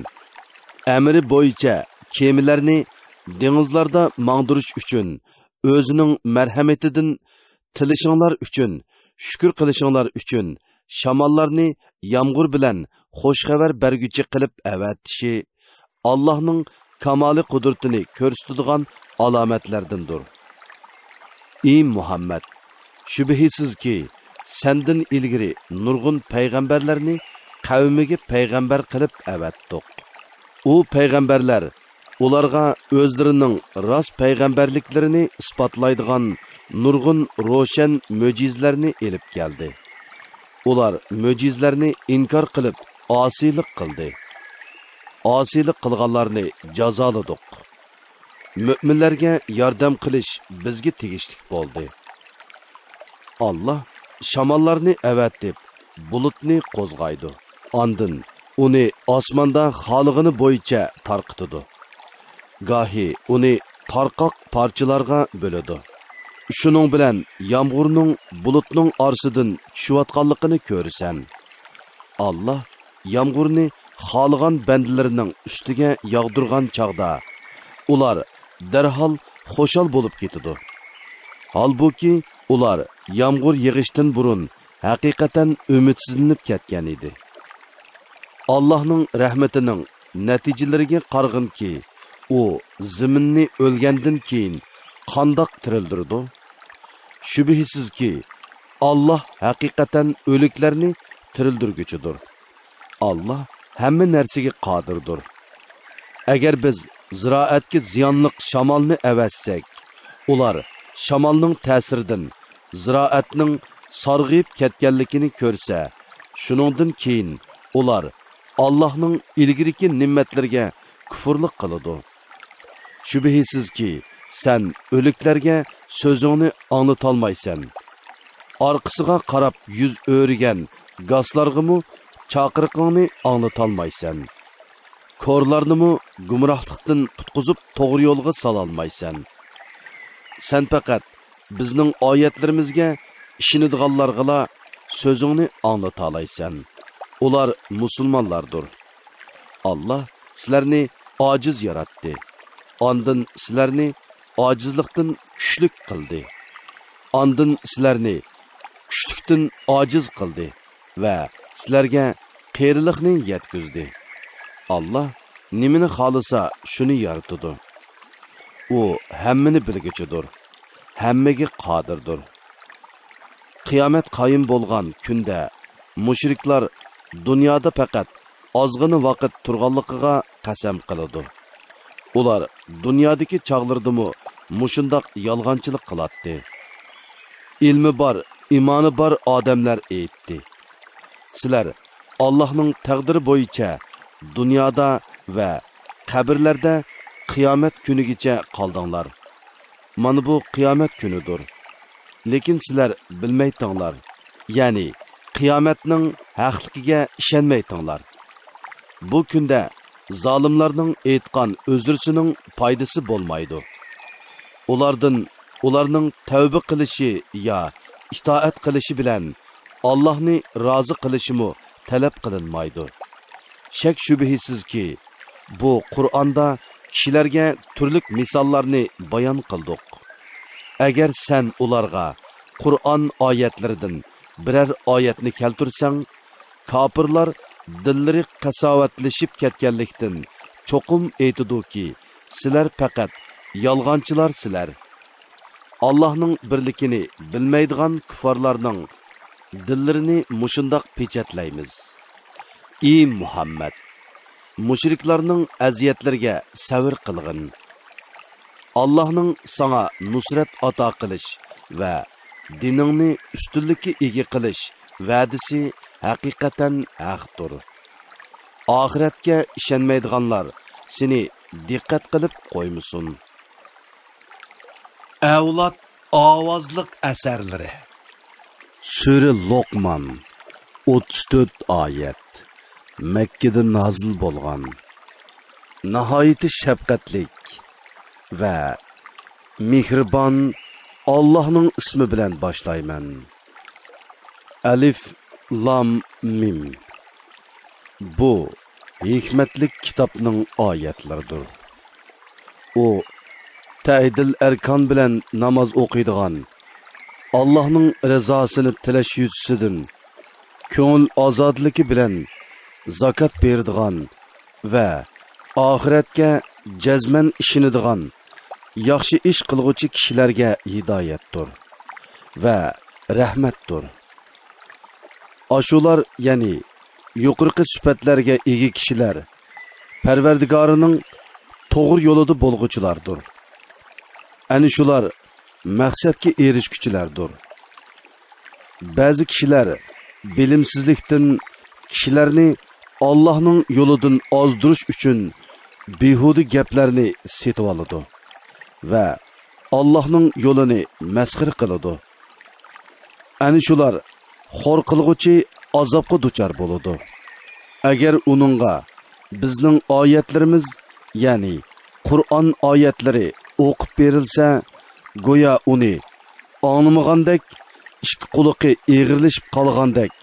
ئەمرى بويىچە كېمىلەرنى دېڭىزلاردا ماڭدۇرۇش ئۈچۈن، ئۆزىنىڭ مەرھەمىتىدىن تىلىشىڭلار ئۈچۈن، شۈكۈر قىلىشىڭلار ئۈچۈن شاماللارنى يامغۇر بىلەن خۇش خەۋەر بەرگۈچى قىلىپ ئەۋەتىشى ئاللاھنىڭ كامالى قۇدرىتىنى كۆرسىتىدىغان ئالامەتلەردىندۇر. ئى مۇھەممەد! شۈبھىسىزكى، سەندىن ئىلگىرى نۇرغۇن پەيغەمبەرلەرنى قەۋمىگە پەيغەمبەر قىلىپ ئەۋەتتۇق. ئۇ پەيغەمبەرلەر ئۇلارغا ئۆزلىرىنىڭ راست پەيغەمبەرلىكلىرىنى ئىسپاتلايدىغان نۇرغۇن روشەن مۆجىزىلەرنى ئېلىپ كەلدى. ئۇلار مۆجىزىلەرنى ئىنكار قىلىپ ئاسىيلىق قىلدى. ئاسىيلىق قىلغانلارنى جازالىدۇق. مۆمىنلەرگە ياردەم قىلىش بىزگە تېگىشلىك بولدى. ئاللاھ شاماللارنى ئەۋەتىپ، بۇلۇتنى قوزغايدۇ. ئاندىن ئۇنى ئاسماندا خالىغىنى بويىچە تارقىتىدۇ. گاھى ئۇنى تارقاق پارچىلارغا بۆلىدۇ. شۇنىڭ بىلەن يامغۇرنىڭ بۇلۇتنىڭ ئارىسىدىن چۈشۈۋاتقانلىقىنى كۆرىسەن. ئاللاھ يامغۇرنى خالىغان بەندىلىرىنىڭ ئۈستىگە ياغدۇرغان چاغدا، ئۇلار دەرھال خۇشال بولۇپ كېتىدۇ. ھالبۇكى، ئۇلار يامغۇر يېغىشتىن بۇرۇن ھەقىقەتەن ئۈمىدسىزلىنىپ كەتكەن ئىدى. ئاللاھنىڭ رەھمىتىنىڭ نەتىجىلىرىگە قارىغىنكى، ئۇ زېمىننى ئۆلگەندىن كېيىن قانداق تىرىلدۈرىدۇ؟ شۈبھىسىزكى، ئاللاھ ھەقىقەتەن ئۆلۈكلەرنى تىرىلدۈرگۈچىدۇر. ئاللاھ ھەممە نەرسىگە قادىردۇر. ئەگەر بىز زىرائەتكە زىيانلىق شامالنى ئەۋەتسەك، ئۇلار شامالنىڭ تەسىرىدىن زىرائەتنىڭ سارغىيىپ كەتكەنلىكىنى كۆرسە، شۇنىڭدىن كېيىن ئۇلار ئاللاھنىڭ ئىلگىرىكى نېمەتلىرىگە كۇفۇرلۇق قىلىدۇ. شۈبھىسىزكى، سەن ئۆلۈكلەرگە سۆزۈڭنى ئاڭلىتالمايسەن. ئارقىسىغا قاراپ يۈز ئۆرۈگەن گاسلارغىمۇ چاقىرىقىڭنى ئاڭلىتالمايسەن. كورلارنىمۇ گۇمراھلىقتىن قۇتقۇزۇپ توغرا يولغا سالالمايسەن. سەن پەقەت بىزنىڭ ئايەتلىرىمىزگە ئىشىنىدىغانلارغىلا سۆزۈڭنى ئاڭلىتالايسەن. ئۇلار مۇسۇلمانلاردۇر. ئاللاھ سىلەرنى ئاجىز ياراتتى. ئاندىن سىلەرنى ئاجىزلىقتىن كۈچلۈك قىلدى. ئاندىن سىلەرنى كۈچلۈكتىن ئاجىز قىلدى ۋە سىلەرگە قېرىلىقنى يەتكۈزدى. ئاللا نېمىنى خالىسا، شۇنى يارىتىدۇ. ئۇ ھەممىنى بىلگۈچىدۇر، ھەممىگە قادىردۇر. قىيامەت قايىم بولغان كۈندە مۇشرىكلار دۇنيادا پەقەت ئازغىنە ۋاقىت تۇرغانلىقىغا قەسەم قىلىدۇ. ئۇلار دۇنيادىكى چاغلىرىدىمۇ مۇشۇنداق يالغانچىلىق قىلاتتى. ئىلمى بار، ئىمانى بار ئادەملەر ئېيتتى: سىلەر ئاللاھنىڭ تەقدىرى بويىچە دۇنيادا ۋە قەبرىلەردە قىيامەت كۈنىگىچە قالدىڭلار. مانا بۇ قىيامەت كۈنىدۇر. لېكىن سىلەر بىلمەيتىڭلار، يەنى قىيامەتنىڭ ھەقلىكىگە ئىشەنمەيتىڭلار. بۇ كۈندە زالىملارنىڭ ئېيتقان ئۆزرىسىنىڭ پايدىسى بولمايدۇ. ئۇلاردىن ئۇلارنىڭ تەۋبە قىلىشى يا ئىتائەت قىلىشى بىلەن ئاللاھنى رازى قىلىشىمۇ تەلەپ قىلىنمايدۇ. شەك-شۈبھىسىزكى، بۇ قۇرئاندا كىشىلەرگە تۈرلۈك مىساللارنى بايان قىلدۇق. ئەگەر سەن ئۇلارغا قۇرئان ئايەتلىرىدىن بىرەر ئايەتنى كەلتۈرسەڭ، كاپىرلار دىللىرى قەساۋەتلىشىپ كەتكەنلىكتىن، چوقۇم ئېيتىدۇكى، سىلەر پەقەت يالغانچىلارسىلەر. ئاللاھنىڭ بىرلىكىنى بىلمەيدىغان كۇففارلارنىڭ دىللىرىنى مۇشۇنداق پېچەتلەيمىز. ئى مۇھەممەد! مۇشرىكلارنىڭ ئەزىيەتلىرىگە سەۋر قىلغىن. ئاللاھنىڭ ساڭا نۇسرەت ئاتا قىلىش ۋە دىنىڭنى ئۈستۈنلۈككە ئىگە قىلىش ۋەدىسى ھەقىقەتەن ھەقتۇر. ئاخىرەتكە ئىشەنمەيدىغانلار سېنى دىققەت قىلىپ قويمىسۇن. ئەۋلاد ئاۋازلىق ئەسەرلىرى. سۈرە لوقمان، ئوتتۇز تۆت ئايەت. مەككىدە نازىل بولغان. ناھايىتى شەپقەتلىك ۋە مېھرىبان ئاللاھنىڭ ئىسمى بىلەن باشلايمەن. ئەلىف لام مىم. بۇ ھېكمەتلىك كىتابنىڭ ئايەتلىرىدۇر. ئۇ تەئدىل ئەركان بىلەن ناماز ئوقۇيدىغان، ئاللاھنىڭ رىزاسىنى تىلەش يۈزىسىدىن كۆڭۈل ئازادىلىكى بىلەن زاكات بېرىدىغان ۋە ئاخىرەتكە جەزمەن ئىشىنىدىغان ياخشى ئىش قىلغۇچى كىشىلەرگە ھىدايەتتۇر ۋە رەھمەتتۇر. ئاشۇلار، يەنى يۇقىرىقى سۈپەتلەرگە ئىگە كىشىلەر پەرۋەردىگارىنىڭ توغرا يولىدا بولغۇچىلاردۇر. ئەنە شۇلار مەقسەتكە ئېرىشكۈچىلەردۇر. بەزى كىشىلەر بىلىمسىزلىكتىن كىشىلەرنى ئاللاھنىڭ يولىدىن ئازدۇرۇش ئۈچۈن بىھۇدە گەپلەرنى سېتىۋالىدۇ ۋە ئاللاھنىڭ يولىنى مەسخىرە قىلىدۇ. ئەنە شۇلار خور قىلغۇچى ئازابقا دۇچار بولىدۇ. ئەگەر ئۇنىڭغا بىزنىڭ ئايەتلىرىمىز، يەنى قۇرئان ئايەتلىرى ئوقۇپ بېرىلسە، گويا ئۇنى ئاڭلىمىغاندەك، ئىككى قۇلىقى ئېغىرلىشىپ قالغاندەك،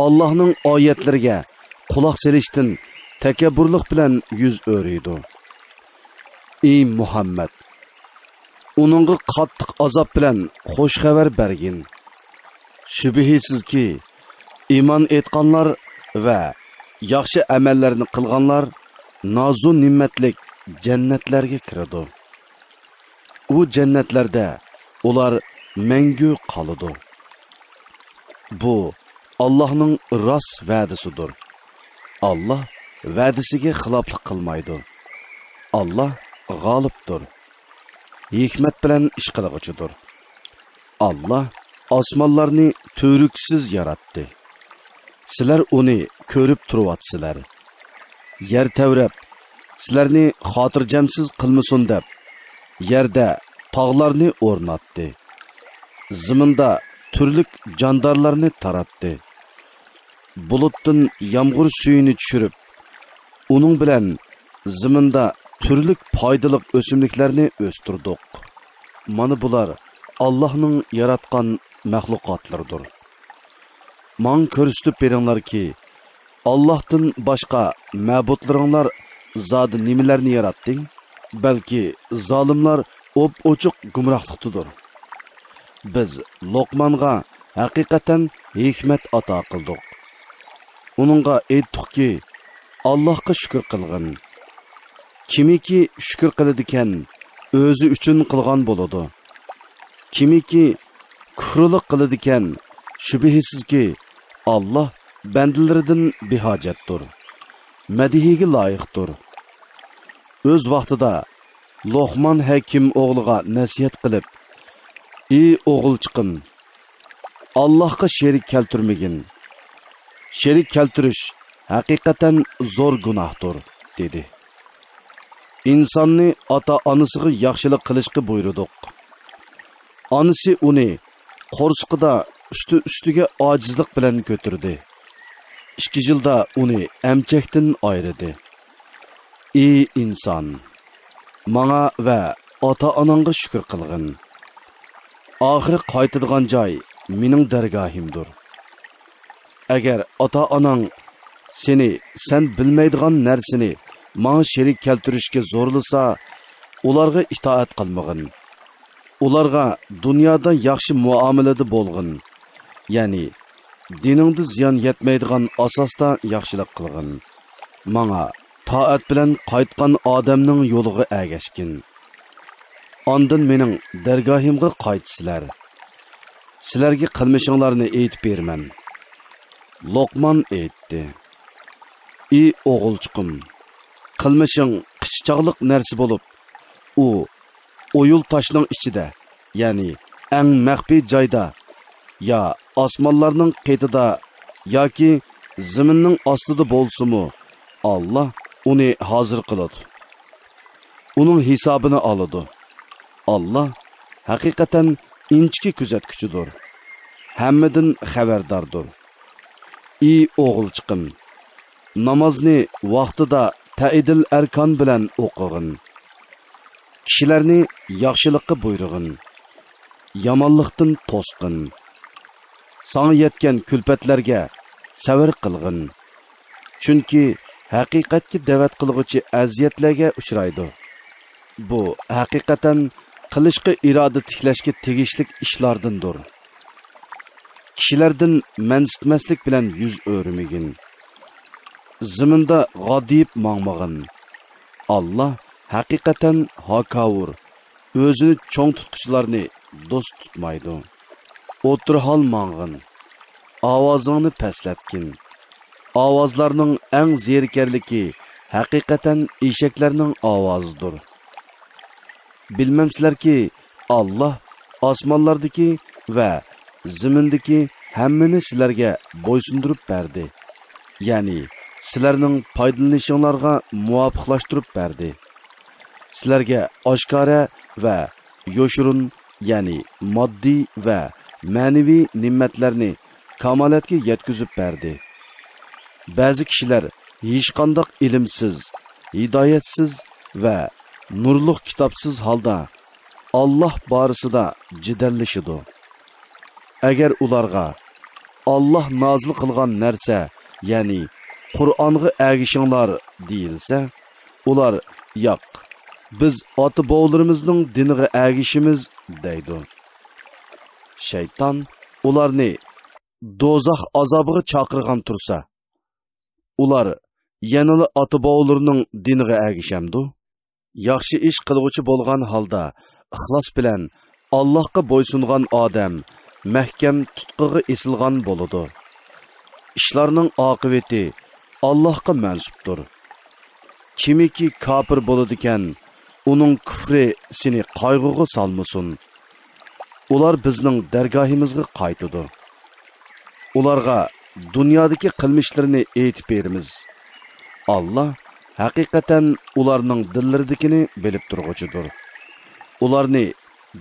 ئاللاھنىڭ ئايەتلىرىگە قۇلاق سېلىشتىن تەكەببۇرلۇق بىلەن يۈز ئۆرۈيدۇ. ئى مۇھەممەد! ئۇنىڭغا قاتتىق ئازاب بىلەن خوش خەۋەر بەرگىن. شۈبھىسىزكى، ئىمان ئېيتقانلار ۋە ياخشى ئەمەللەرنى قىلغانلار نازۇ نېمەتلىك جەننەتلەرگە كىرىدۇ. ئۇ جەننەتلەردە ئۇلار مەڭگۈ قالىدۇ. بۇ ئاللاھنىڭ راست ۋەدىسىدۇر. ئاللاھ ۋەدىسىگە خىلاپلىق قىلمايدۇ. ئاللاھ غالىبتۇر، ھېكمەت بىلەن ئىش قىلغۇچىدۇر. ئاللاھ ئاسمانلارنى تۈۋرۈكسىز ياراتتى. سىلەر ئۇنى كۆرۈپ تۇرۇۋاتىسىلەر. يەر تەۋرەپ، سىلەرنى خاتىرجەمسىز قىلمىسۇن دەپ، يەردە تاغلارنى ئورناتتى. زېمىندا تۈرلۈك جاندارلارنى تاراتتى. بۇلۇتتىن يامغۇر سۈيىنى چۈشۈرۈپ، ئۇنىڭ بىلەن زېمىندا تۈرلۈك پايدىلىق ئۆسۈملۈكلەرنى ئۆستۈردۇق. مانا بۇلار ئاللاھنىڭ ياراتقان مەخلۇقاتلىرىدۇر. ماڭا كۆرسىتىپ بېرىڭلاركى، ئاللاھتىن باشقا مەبۇدلىرىڭلار زادى نېمىلەرنى ياراتتى؟ بەلكى زالىملار ئوپئوچۇق گۇمراھلىقتىدۇر. بىز لوقمانغا ھەقىقەتەن ھېكمەت ئاتا قىلدۇق. ئۇنىڭغا ئېيتتۇقكى، ئاللاھقا شۈكۈر قىلغىن. كىمكى شۈكۈر قىلىدىكەن، ئۆزى ئۈچۈن قىلغان بولىدۇ. كىمكى كۇفرىلىق قىلىدىكەن، شۈبھىسىزكى، ئاللاھ بەندىلىرىدىن بىھاجەتتۇر، مەدھىيىگە لايىقتۇر. ئۆز ۋاقتىدا لوقمان ھەكىم ئوغلىغا نەسىھەت قىلىپ، ئى ئوغۇلچىقىم، ئاللاھقا شېرىك كەلتۈرمىگىن. شېرىك كەلتۈرۈش ھەقىقەتەن زور گۇناھتۇر، دېدى. ئىنساننى ئاتا-ئانىسىغا ياخشىلىق قىلىشقا بۇيرۇدۇق. ئانىسى ئۇنى قورسىقىدا ئۈستى-ئۈستىگە ئاجىزلىق بىلەن كۆتۈردى. ئىككى يىلدا ئۇنى ئەمچەكتىن ئايرىدى. ئى ئىنسان! ماڭا ۋە ئاتا-ئاناڭغا شۈكۈر قىلغىن. ئاخىرى قايتىدىغان جاي مېنىڭ دەرگاھىمدۇر. ئەگەر ئاتا-ئاناڭ سېنى سەن بىلمەيدىغان نەرسىنى ماڭا شېرىك كەلتۈرۈشكە زورلىسا، ئۇلارغا ئىتائەت قىلمىغىن. ئۇلارغا دۇنيادا ياخشى مۇئامىلىدە بولغىن، يەنى دىنىڭدا زىيان يەتمەيدىغان ئاساستا ياخشىلىق قىلغىن. ماڭا تائەت بىلەن قايتقان ئادەمنىڭ يولىغا ئەگەشكىن. ئاندىن مېنىڭ دەرگاھىمغا قايتىسىلەر. سىلەرگە قىلمىشىڭلارنى ئېيتىپ بېرىمەن. لوقمان ئېيتتى: ئى ئوغۇلچىقىم، قىلمىشىڭ قىچا چاغلىق نەرسە بولۇپ، ئۇ ئويۇل تاشنىڭ ئىچىدە، يەنى ئەڭ مەخپىي جايدا، يا ئاسمانلارنىڭ قېتىدا ياكى زېمىننىڭ ئاستىدا بولسىمۇ، ئاللاھ ئۇنى ھازىر قىلىدۇ. ئۇنىڭ ھېسابىنى ئالىدۇ. ئاللاھ ھەقىقەتەن ئىنچىكە كۆزەتكۈچىدۇر، ھەممىدىن خەۋەرداردۇر. ئى ئوغۇلچىقىم، نامازنى ۋاقتىدا تەئىدىل ئەركان بىلەن ئوقۇغىن. كىشىلەرنى ياخشىلىققا بۇيرۇغىن، يامانلىقتىن توسقىن. ساڭا يەتكەن كۈلپەتلەرگە سەۋر قىلغىن. چۈنكى ھەقىقەتكە دەۋەت قىلغۇچى ئەزىيەتلەرگە ئۇچرايدۇ. بۇ ھەقىقەتەن قىلىشقا ئىرادە تىكلەشكە تېگىشلىك ئىشلاردىندۇر. كىشىلەردىن مەنسىتمەسلىك بىلەن يۈز ئۆرۈمىگىن. زېمىندا غادىيىپ ماڭمىغىن. ئاللاھ ھەقىقەتەن ھاكاۋۇر، ئۆزىنى چوڭ تۇتقۇچىلارنى دوست تۇتمايدۇ. ئوتتۇرا ھال ماڭغىن. ئاۋازىڭنى پەسلەتكىن. ئاۋازلارنىڭ ئەڭ زېرىكەرلىكى ھەقىقەتەن ئېشەكلەرنىڭ ئاۋازىدۇر. بىلمەمسىلەركى، ئاللاھ ئاسمانلاردىكى ۋە زېمىندىكى ھەممىنى سىلەرگە بويسۇندۇرۇپ بەردى، يەنى سىلەرنىڭ پايدىلىنىشىڭلارغا مۇۋاپىقلاشتۇرۇپ بەردى. سىلەرگە ئاشكارا ۋە يوشۇرۇن، يەنى ماددىي ۋە مەنىۋى نېمەتلەرنى كامالەتكە يەتكۈزۈپ بەردى. بەزى كىشىلەر ھېچقانداق ئىلىمسىز، ھىدايەتسىز ۋە نۇرلۇق كىتابسىز ھالدا ئاللاھ بارىسىدا جېدەللىشىدۇ. ئەگەر ئۇلارغا ئاللاھ نازىل قىلغان نەرسە، يەنى قۇرئانغا ئەگىشىڭلار دېيىلسە، ئۇلار، ياق، بىز ئاتا-بوۋىلىرىمىزنىڭ دىنىغا ئەگىشىمىز دەيدۇ. شەيتان ئۇلارنى دوزاخ ئازابىغا چاقىرغان تۇرسا، ئۇلار يەنىلا ئاتا-بوۋىلىرىنىڭ دىنىغا ئەگىشەمدۇ؟ ياخشى ئىش قىلغۇچى بولغان ھالدا ئىخلاس بىلەن ئاللاھقا بويسۇنغان ئادەم مەھكەم تۇتقىغا ئېسىلغان بولىدۇ. ئىشلارنىڭ ئاقىۋىتى ئاللاھقا مەنسۇپتۇر. كىمكى كاپىر بولىدىكەن، ئۇنىڭ كۇفرى سېنى قايغۇغا سالمىسۇن. ئۇلار بىزنىڭ دەرگاھىمىزغا قايتىدۇ. ئۇلارغا دۇنيادىكى قىلمىشلىرىنى ئېيتىپ بېرىمىز. ئاللاھ ھەقىقەتەن ئۇلارنىڭ دىللىرىدىكىنى بىلىپ تۇرغۇچىدۇر. ئۇلارنى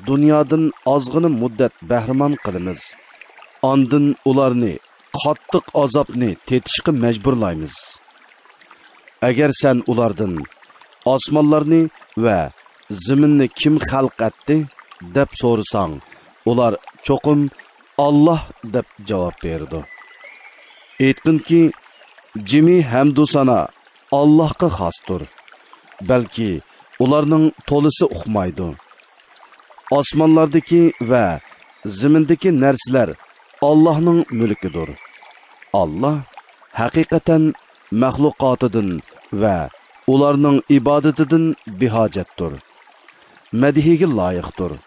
دۇنيادىن ئازغىنە مۇددەت بەھرىمەن قىلىمىز. ئاندىن ئۇلارنى قاتتىق ئازابنى تېتىشقا مەجبۇرلايمىز. ئەگەر سەن ئۇلاردىن، ئاسمانلارنى ۋە زېمىننى كىم خەلق ئەتتى؟ دەپ سورىساڭ، ئۇلار چوقۇم، ئاللاھ، دەپ جاۋاب بېرىدۇ. ئېيتقىنكى، جىمى ھەمدۇ سانا ئاللاھقا خاستۇر. بەلكى ئۇلارنىڭ تولىسى ئۇقمايدۇ. ئاسمانلاردىكى ۋە زېمىندىكى نەرسىلەر ئاللاھنىڭ مۈلكىدۇر. ئاللاھ ھەقىقەتەن مەخلۇقاتىدىن ۋە ئۇلارنىڭ ئىبادىتىدىن بىھاجەتتۇر، مەدھىيگە لايىقتۇر.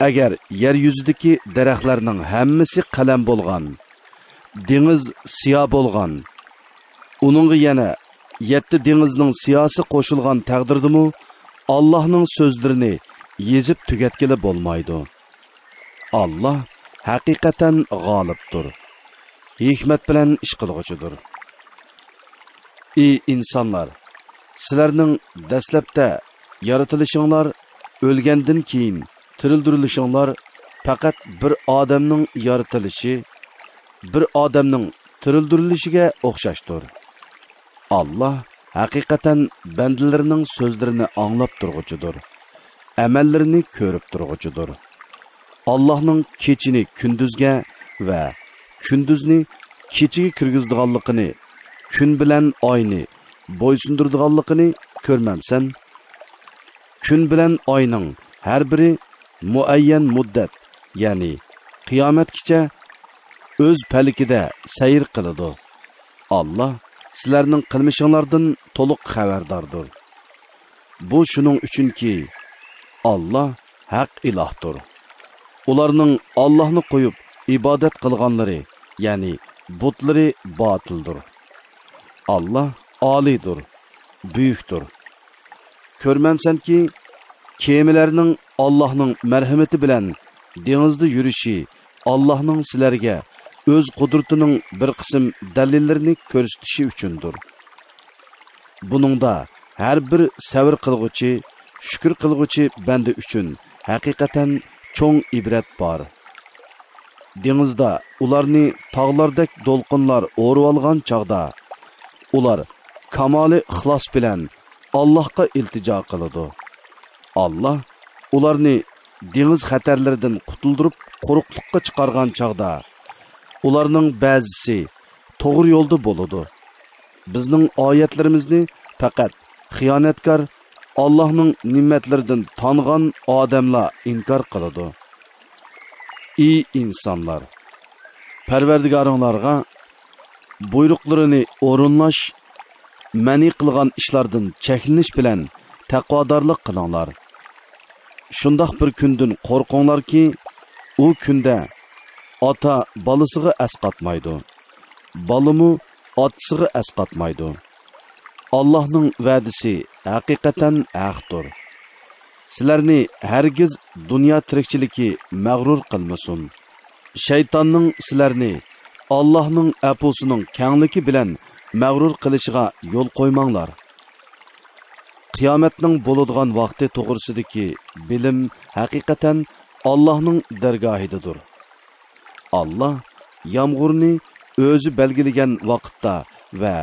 ئەگەر يەر يۈزىدىكى دەرەخلەرنىڭ ھەممىسى قەلەم بولغان، دېڭىز سىيا بولغان، ئۇنىڭغا يەنە يەتتە دېڭىزنىڭ سىياسى قوشۇلغان تەقدىردىمۇ، ئاللاھنىڭ سۆزلىرىنى يېزىپ تۈگەتكىلى بولمايدۇ. ئاللاھ ھەقىقەتەن غالىبتۇر، ھېكمەت بىلەن ئىش قىلغۇچىدۇر. ئى ئىنسانلار! سىلەرنىڭ دەسلەپتە يارىتىلىشىڭلار، ئۆلگەندىن كېيىن تىرىلدۈرۈلۈشۈڭلار پەقەت بىر ئادەمنىڭ يارىتىلىشى، بىر ئادەمنىڭ تىرىلدۈرۈلۈشىگە ئوخشاشتۇر. ئاللاھ ھەقىقەتەن بەندىلىرىنىڭ سۆزلىرىنى ئاڭلاپ تۇرغۇچىدۇر، ئەمەللىرىنى كۆرۈپ تۇرغۇچىدۇر. ئاللاھنىڭ كېچىنى كۈندۈزگە ۋە كۈندۈزنى كېچىگە كىرگۈزىدىغانلىقىنى، كۈن بىلەن ئاينى بويسۇندۇرىدىغانلىقىنى كۆرمەمسەن؟ كۈن بىلەن ئاينىڭ ھەر بىرى مۇئەييەن مۇددەت، يەنى قىيامەتكىچە ئۆز پەلىكىدە سەير قىلىدۇ. ئاللاھ سىلەرنىڭ قىلمىشىڭلاردىن تولۇق خەۋەرداردۇر. بۇ شۇنىڭ ئۈچۈنكى، ئاللاھ ھەق ئىلاھتۇر. ئۇلارنىڭ ئاللاھنى قويۇپ ئىبادەت قىلغانلىرى، يەنى بۇتلىرى باتىلدۇر. ئاللاھ ئالىيدۇر، بۈيۈكتۇر. كۆرمەمسەنكى، كېمىلەرنىڭ ئاللاھنىڭ مەرھىمىتى بىلەن دېڭىزدا يۈرۈشى ئاللاھنىڭ سىلەرگە ئۆز قۇدرىتىنىڭ بىر قىسىم دەلىللىرىنى كۆرسىتىشى ئۈچۈندۇر. بۇنىڭدا ھەر بىر سەۋر قىلغۇچى، شۈكۈر قىلغۇچى بەندە ئۈچۈن ھەقىقەتەن چوڭ ئىبرەت بار. دېڭىزدا ئۇلارنى تاغلاردەك دولقۇنلار ئورىۋالغان چاغدا، ئۇلار كامالى ئىخلاس بىلەن ئاللاھقا ئىلتىجا قىلىدۇ. ئاللاھ ئۇلارنى دېڭىز خەتەرلىرىدىن قۇتۇلدۇرۇپ، قۇرۇقلۇققا چىقارغان چاغدا، ئۇلارنىڭ بەزىسى توغرا يولدا بولىدۇ. بىزنىڭ ئايەتلىرىمىزنى پەقەت خىيانەتكار، ئاللاھنىڭ نېمەتلىرىدىن تانغان ئادەملا ئىنكار قىلىدۇ. ئى ئىنسانلار! پەرۋەردىگارىڭلارغا بۇيرۇقلىرىنى ئورۇنلاش، مەنئى قىلغان ئىشلاردىن چەكلىنىش بىلەن تەقۋادارلىق قىلىڭلار. شۇنداق بىر كۈندىن قورقۇڭلاركى، ئۇ كۈندە ئاتا بالىسىغا ئەسقاتمايدۇ، بالىمۇ ئاتىسىغا ئەسقاتمايدۇ. ئاللاھنىڭ ۋەدىسى ھەقىقەتەن ھەقتۇر. سىلەرنى ھەرگىز دۇنيا تىرىكچىلىكى مەغرۇر قىلمىسۇن. شەيتاننىڭ سىلەرنى ئاللاھنىڭ ئەپۇسىنىڭ كەڭلىكى بىلەن مەغرۇر قىلىشىغا يول قويماڭلار. قىيامەتنىڭ بولىدىغان ۋاقتى توغرىسىدىكى بىلىم ھەقىقەتەن ئاللاھنىڭ دەرگاھىدىدۇر. ئاللاھ يامغۇرنى ئۆزى بەلگىلىگەن ۋاقىتتا ۋە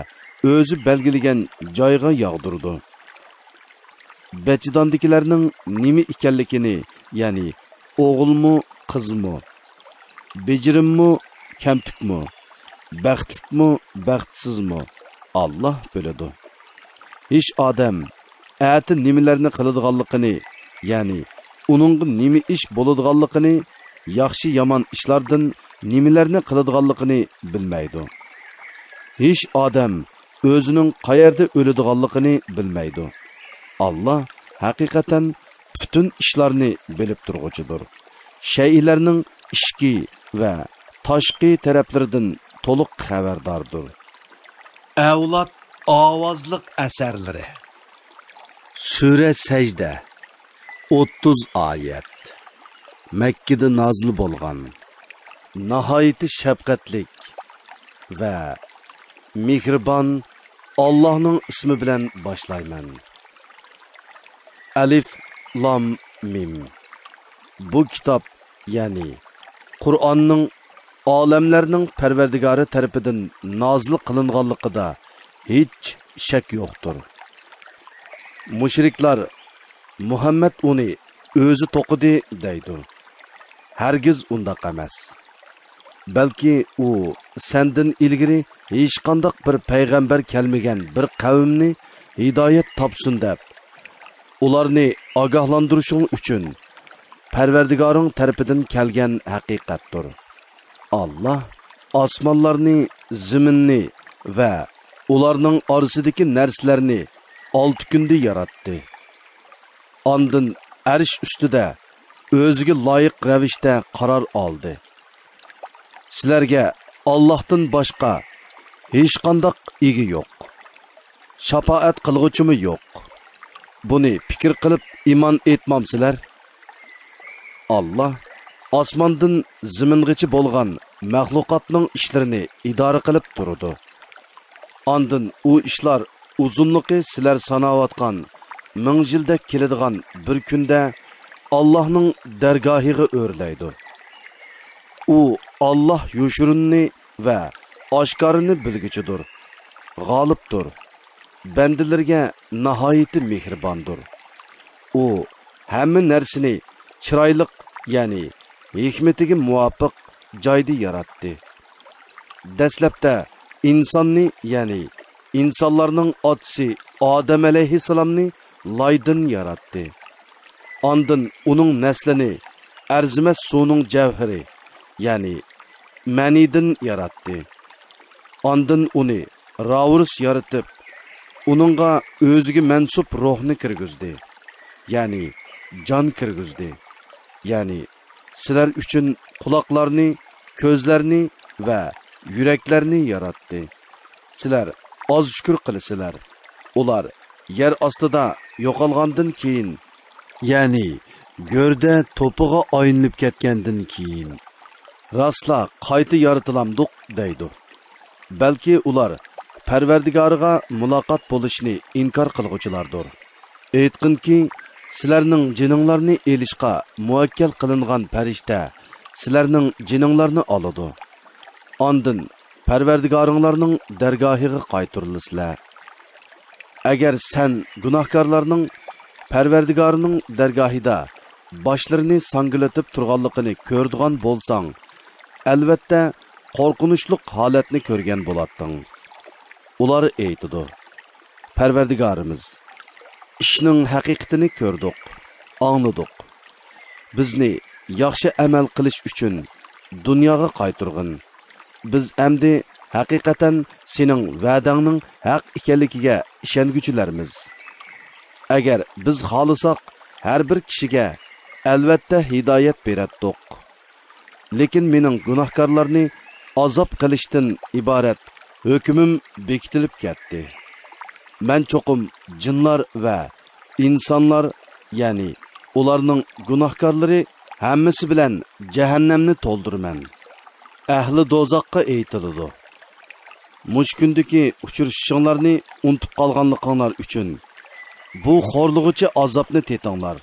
ئۆزى بەلگىلىگەن جايغا ياغدۇرىدۇ. بەچچىداندىكىلەرنىڭ نېمە ئىكەنلىكىنى، يەنى ئوغۇلمۇ، قىزمۇ، بېجىرىممۇ، كەمتۈكمۇ، بەختلىكمۇ، بەختسىزمۇ، ئاللاھ بىلىدۇ. ھېچ ئادەم ئەتە نېمىلەرنى قىلىدىغانلىقىنى، يەنى ئۇنىڭغا نېمە ئىش بولىدىغانلىقىنى، ياخشى-يامان ئىشلاردىن نېمىلەرنى قىلىدىغانلىقىنى بىلمەيدۇ. ھېچ ئادەم ئۆزىنىڭ قەيەردە ئۆلىدىغانلىقىنى بىلمەيدۇ. ئاللاھ ھەقىقەتەن پۈتۈن ئىشلارنى بىلىپ تۇرغۇچىدۇر. شەيئىلەرنىڭ ئىچكى ۋە تاشقى تەرەپلىرىدىن تولۇق خەۋەرداردۇر. ئەۋلاد ئاۋازلىق ئەسەرلىرى. سۈرە سەجدە، ئوتتۇز ئايەت. مەككىدە نازىل بولغان. ناھايىتى شەپقەتلىك ۋە مېھرىبان ئاللاھنىڭ ئىسمى بىلەن باشلايمەن. ئەلىف لام مىم. بۇ كىتاب، يەنى قۇرئاننىڭ ئالەملەرنىڭ پەرۋەردىگارى تەرىپىدىن نازىل قىلىنغانلىقىدا ھېچ شەك يوقتۇر. مۇشرىكلار، مۇھەممەد ئۇنى ئۆزى توقۇدى دەيدۇ. ھەرگىز ئۇنداق ئەمەس. بەلكى ئۇ سەندىن ئىلگىرى ھېچقانداق بىر پەيغەمبەر كەلمىگەن بىر قەۋمنى ھىدايەت تاپسۇن دەپ، ئۇلارنى ئاگاھلاندۇرۇشۇڭ ئۈچۈن، پەرۋەردىگارىڭ تەرىپىدىن كەلگەن ھەقىقەتتۇر. ئاللاھ ئاسمانلارنى، زېمىننى ۋە ئۇلارنىڭ ئارىسىدىكى نەرسىلەرنى ئالتە كۈندە ياراتتى. ئاندىن ئەرش ئۈستىدە ئۆزىگە لايىق رەۋىشتە قارار ئالدى. سىلەرگە ئاللاھتىن باشقا ھېچقانداق ئىگە يوق، شاپائەت قىلغۇچىمۇ يوق. بۇنى پىكىر قىلىپ ئىمان ئېيتمامسىلەر؟ ئاللاھ ئاسماندىن زېمىنغىچە بولغان مەخلۇقاتنىڭ ئىشلىرىنى ئىدارە قىلىپ تۇرىدۇ. ئاندىن ئۇ ئىشلار ئۇزۇنلۇقى سىلەر ساناۋاتقان مىڭ يىلدەك كېلىدىغان بىر كۈندە ئاللاھنىڭ دەرگاھىغا ئۆرلەيدۇ. ئۇ ئاللاھ يوشۇرۇننى ۋە ئاشكارىنى بىلگۈچىدۇر، غالىبتۇر، بەندىلىرىگە ناھايىتى مېھرىباندۇر. ئۇ ھەممە نەرسىنى چىرايلىق، يەنى ھېكمىتىگە مۇۋاپىق جايدا ياراتتى. دەسلەپتە ئىنساننى، يەنى ئىنسانلارنىڭ ئاتىسى ئادەم ئەلەيھىسسالامنى لايدىن ياراتتى. ئاندىن ئۇنىڭ نەسلىنى ئەرزىمەس سۇنىڭ جەۋھىرى، يەنى مەنىدىن ياراتتى. ئاندىن ئۇنى راۋۇرۇس يارىتىپ، ئۇنىڭغا ئۆزىگە مەنسۇپ روھنى كىرگۈزدى، يەنى جان كىرگۈزدى. يەنى سىلەر ئۈچۈن قۇلاقلارنى، كۆزلەرنى ۋە يۈرەكلەرنى ياراتتى. سىلەر ئاز شۈكۈر قىلىسىلەر. ئۇلار يەر ئاستىدا يوقالغاندىن كېيىن، يەنى گۆردە توپىغا ئايلىنىپ كەتكەندىن كېيىن، راستلا قايتا يارىتىلامدۇق دەيدۇ. بەلكى ئۇلار پەرۋەردىگارىغا مۇلاقات بولۇشنى ئىنكار قىلغۇچىلاردۇر. ئېيتقىنكى، سىلەرنىڭ جېنىڭلارنى ئېلىشقا مۇۋەككەل قىلىنغان پەرىشتە سىلەرنىڭ جېنىڭلارنى ئالىدۇ. ئاندىن پەرۋەردىگارىڭلارنىڭ دەرگاھىغا قايتۇرۇلىسىلەر. ئەگەر سەن گۇناھكارلارنىڭ پەرۋەردىگارىنىڭ دەرگاھىدا باشلىرىنى ساڭگىلىتىپ تۇرغانلىقىنى كۆرىدىغان بولساڭ، ئەلۋەتتە قورقۇنچلۇق ھالەتنى كۆرگەن بولاتتىڭ. ئۇلار ئېيتىدۇ: پەرۋەردىگارىمىز، ئىشنىڭ ھەقىقىتىنى كۆردۇق، ئاڭلىدۇق. بىزنى ياخشى ئەمەل قىلىش ئۈچۈن دۇنياغا قايتۇرغىن. بىز ئەمدى ھەقىقەتەن سېنىڭ ۋەدەڭنىڭ ھەق ئىكەنلىكىگە ئىشەنگۈچىلەرمىز. ئەگەر بىز خالىساق، ھەر بىر كىشىگە ئەلۋەتتە ھىدايەت بېرەتتۇق. لېكىن مېنىڭ گۇناھكارلارنى ئازاب قىلىشتىن ئىبارەت ھۆكمۈم بېكىتىلىپ كەتتى. مەن چوقۇم جىنلار ۋە ئىنسانلار، يەنى ئۇلارنىڭ گۇناھكارلىرى ھەممىسى بىلەن جەھەننەمنى تولدۇرىمەن. ئەھلى دوزاخقا ئېيتىلىدۇ: مۇشۇ كۈندىكى ئۇچرىشىشىڭلارنى ئۇنتۇپ قالغانلىقىڭلار ئۈچۈن بۇ خورلىغۇچى ئازابنى تېتىڭلار.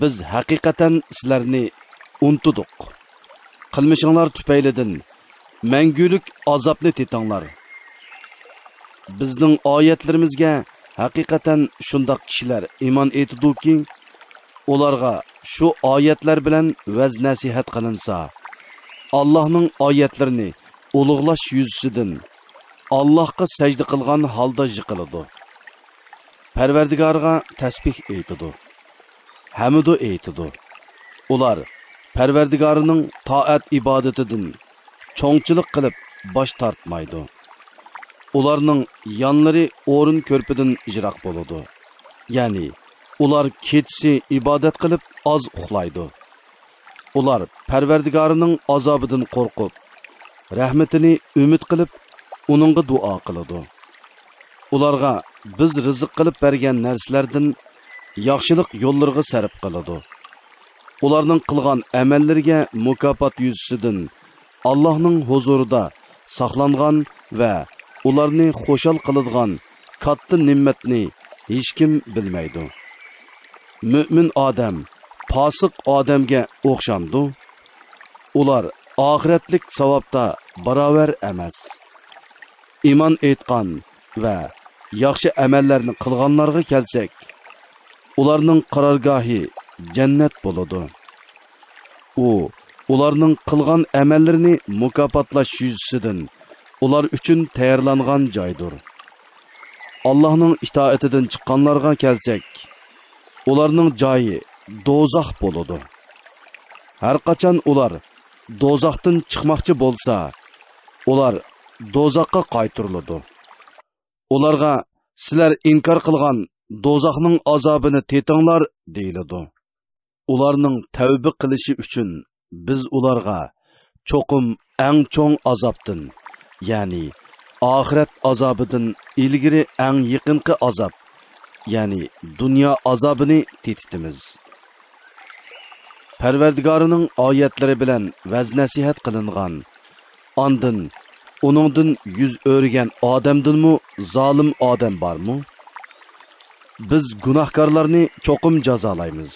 بىز ھەقىقەتەن سىلەرنى ئۇنتۇدۇق. قىلمىشىڭلار تۈپەيلىدىن مەڭگۈلۈك ئازابنى تېتىڭلار. بىزنىڭ ئايەتلىرىمىزگە ھەقىقەتەن شۇنداق كىشىلەر ئىمان ئېيتىدۇكى، ئۇلارغا شۇ ئايەتلەر بىلەن ۋەز-نەسىھەت قىلىنسا، ئاللاھنىڭ ئايەتلىرىنى ئۇلۇغلاش يۈزىسىدىن ئاللاھقا سەجدە قىلغان ھالدا يىقىلىدۇ. پەرۋەردىگارىغا تەسبىھ ئېيتىدۇ، ھەمدۇ ئېيتىدۇ. ئۇلار پەرۋەردىگارىنىڭ تائەت-ئىبادىتىدىن چوڭچىلىق قىلىپ باش تارتمايدۇ. ئۇلارنىڭ يانلىرى ئورۇن كۆرپىدىن يىراق بولىدۇ. يەنى ئۇلار كېچىسى ئىبادەت قىلىپ ئاز ئۇخلايدۇ. ئۇلار پەرۋەردىگارىنىڭ ئازابىدىن قورقۇپ، رەھمىتىنى ئۈمىد قىلىپ، ئۇنىڭغا دۇئا قىلىدۇ. ئۇلارغا بىز رىزىق قىلىپ بەرگەن نەرسىلەردىن ياخشىلىق يوللىرىغا سەرپ قىلىدۇ. ئۇلارنىڭ قىلغان ئەمەللىرىگە مۇكاپات يۈزىسىدىن ئاللاھنىڭ ھۇزۇرىدا ساقلانغان ۋە ئۇلارنى خۇشال قىلىدىغان كاتتا نېمەتنى ھېچكىم بىلمەيدۇ. مۆمىن ئادەم پاسىق ئادەمگە ئوخشامدۇ؟ ئۇلار ئاخىرەتلىك ساۋابتا باراۋەر ئەمەس. ئىمان ئېيتقان ۋە ياخشى ئەمەللەرنى قىلغانلارغا كەلسەك، ئۇلارنىڭ قارارگاھى جەننەت بولىدۇ. ئۇ ئۇلارنىڭ قىلغان ئەمەللىرىنى مۇكاپاتلاش يۈزىسىدىن ئۇلار ئۈچۈن تەييارلانغان جايدۇر. ئاللاھنىڭ ئىتائىتىدىن چىققانلارغا كەلسەك، ئۇلارنىڭ جايى دوزاخ بولىدۇ. ھەرقاچان ئۇلار دوزاختىن چىقماقچى بولسا، ئۇلار دوزاخقا قايتۇرۇلىدۇ. ئۇلارغا، «سىلەر ئىنكار قىلغان دوزاخنىڭ ئازابىنى تېتىڭلار» دېيىلىدۇ. ئۇلارنىڭ تەۋبە قىلىشى ئۈچۈن بىز ئۇلارغا چوقۇم ئەڭ چوڭ ئازابتىن، يەنى ئاخىرەت ئازابىدىن ئىلگىرى ئەڭ يېقىنقى ئازاب، يەنى دۇنيا ئازابىنى تېتىتىمىز. پەرۋەردىگارىنىڭ ئايەتلىرى بىلەن ۋەز-نەسىھەت قىلىنغان، ئاندىن ئۇنىڭدىن يۈز ئۆرۈگەن ئادەمدىنمۇ زالىم ئادەم بارمۇ؟ بىز گۇناھكارلارنى چوقۇم جازالايمىز.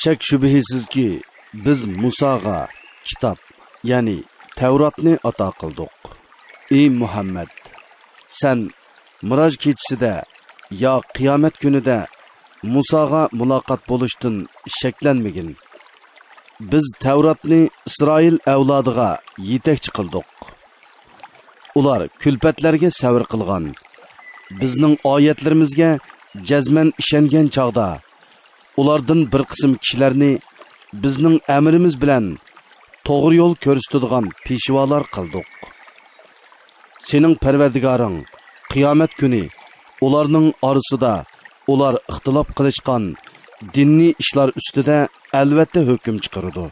شەك-شۈبھىسىزكى، بىز مۇساغا كىتاب، يەنى تەۋراتنى ئاتا قىلدۇق. ئى مۇھەممەد، سەن مىراج كېچىسىدە يا قىيامەت كۈنىدە مۇساغا مۇلاقات بولۇشتىن شەكلەنمىگىن. بىز تەۋراتنى ئىسرائىل ئەۋلادىغا يېتەكچى قىلدۇق. ئۇلار كۈلپەتلەرگە سەۋر قىلغان، بىزنىڭ ئايەتلىرىمىزگە جەزمەن ئىشەنگەن چاغدا، ئۇلاردىن بىر قىسىم كىشىلەرنى بىزنىڭ ئەمرىمىز بىلەن توغرا يول كۆرسىتىدىغان پېشۋالار قىلدۇق. سېنىڭ پەرۋەردىگارىڭ قىيامەت كۈنى ئۇلارنىڭ ئارىسىدا ئۇلار ئىختىلاپ قىلىشقان دىنىي ئىشلار ئۈستىدە ئەلۋەتتە ھۆكۈم چىقىرىدۇ.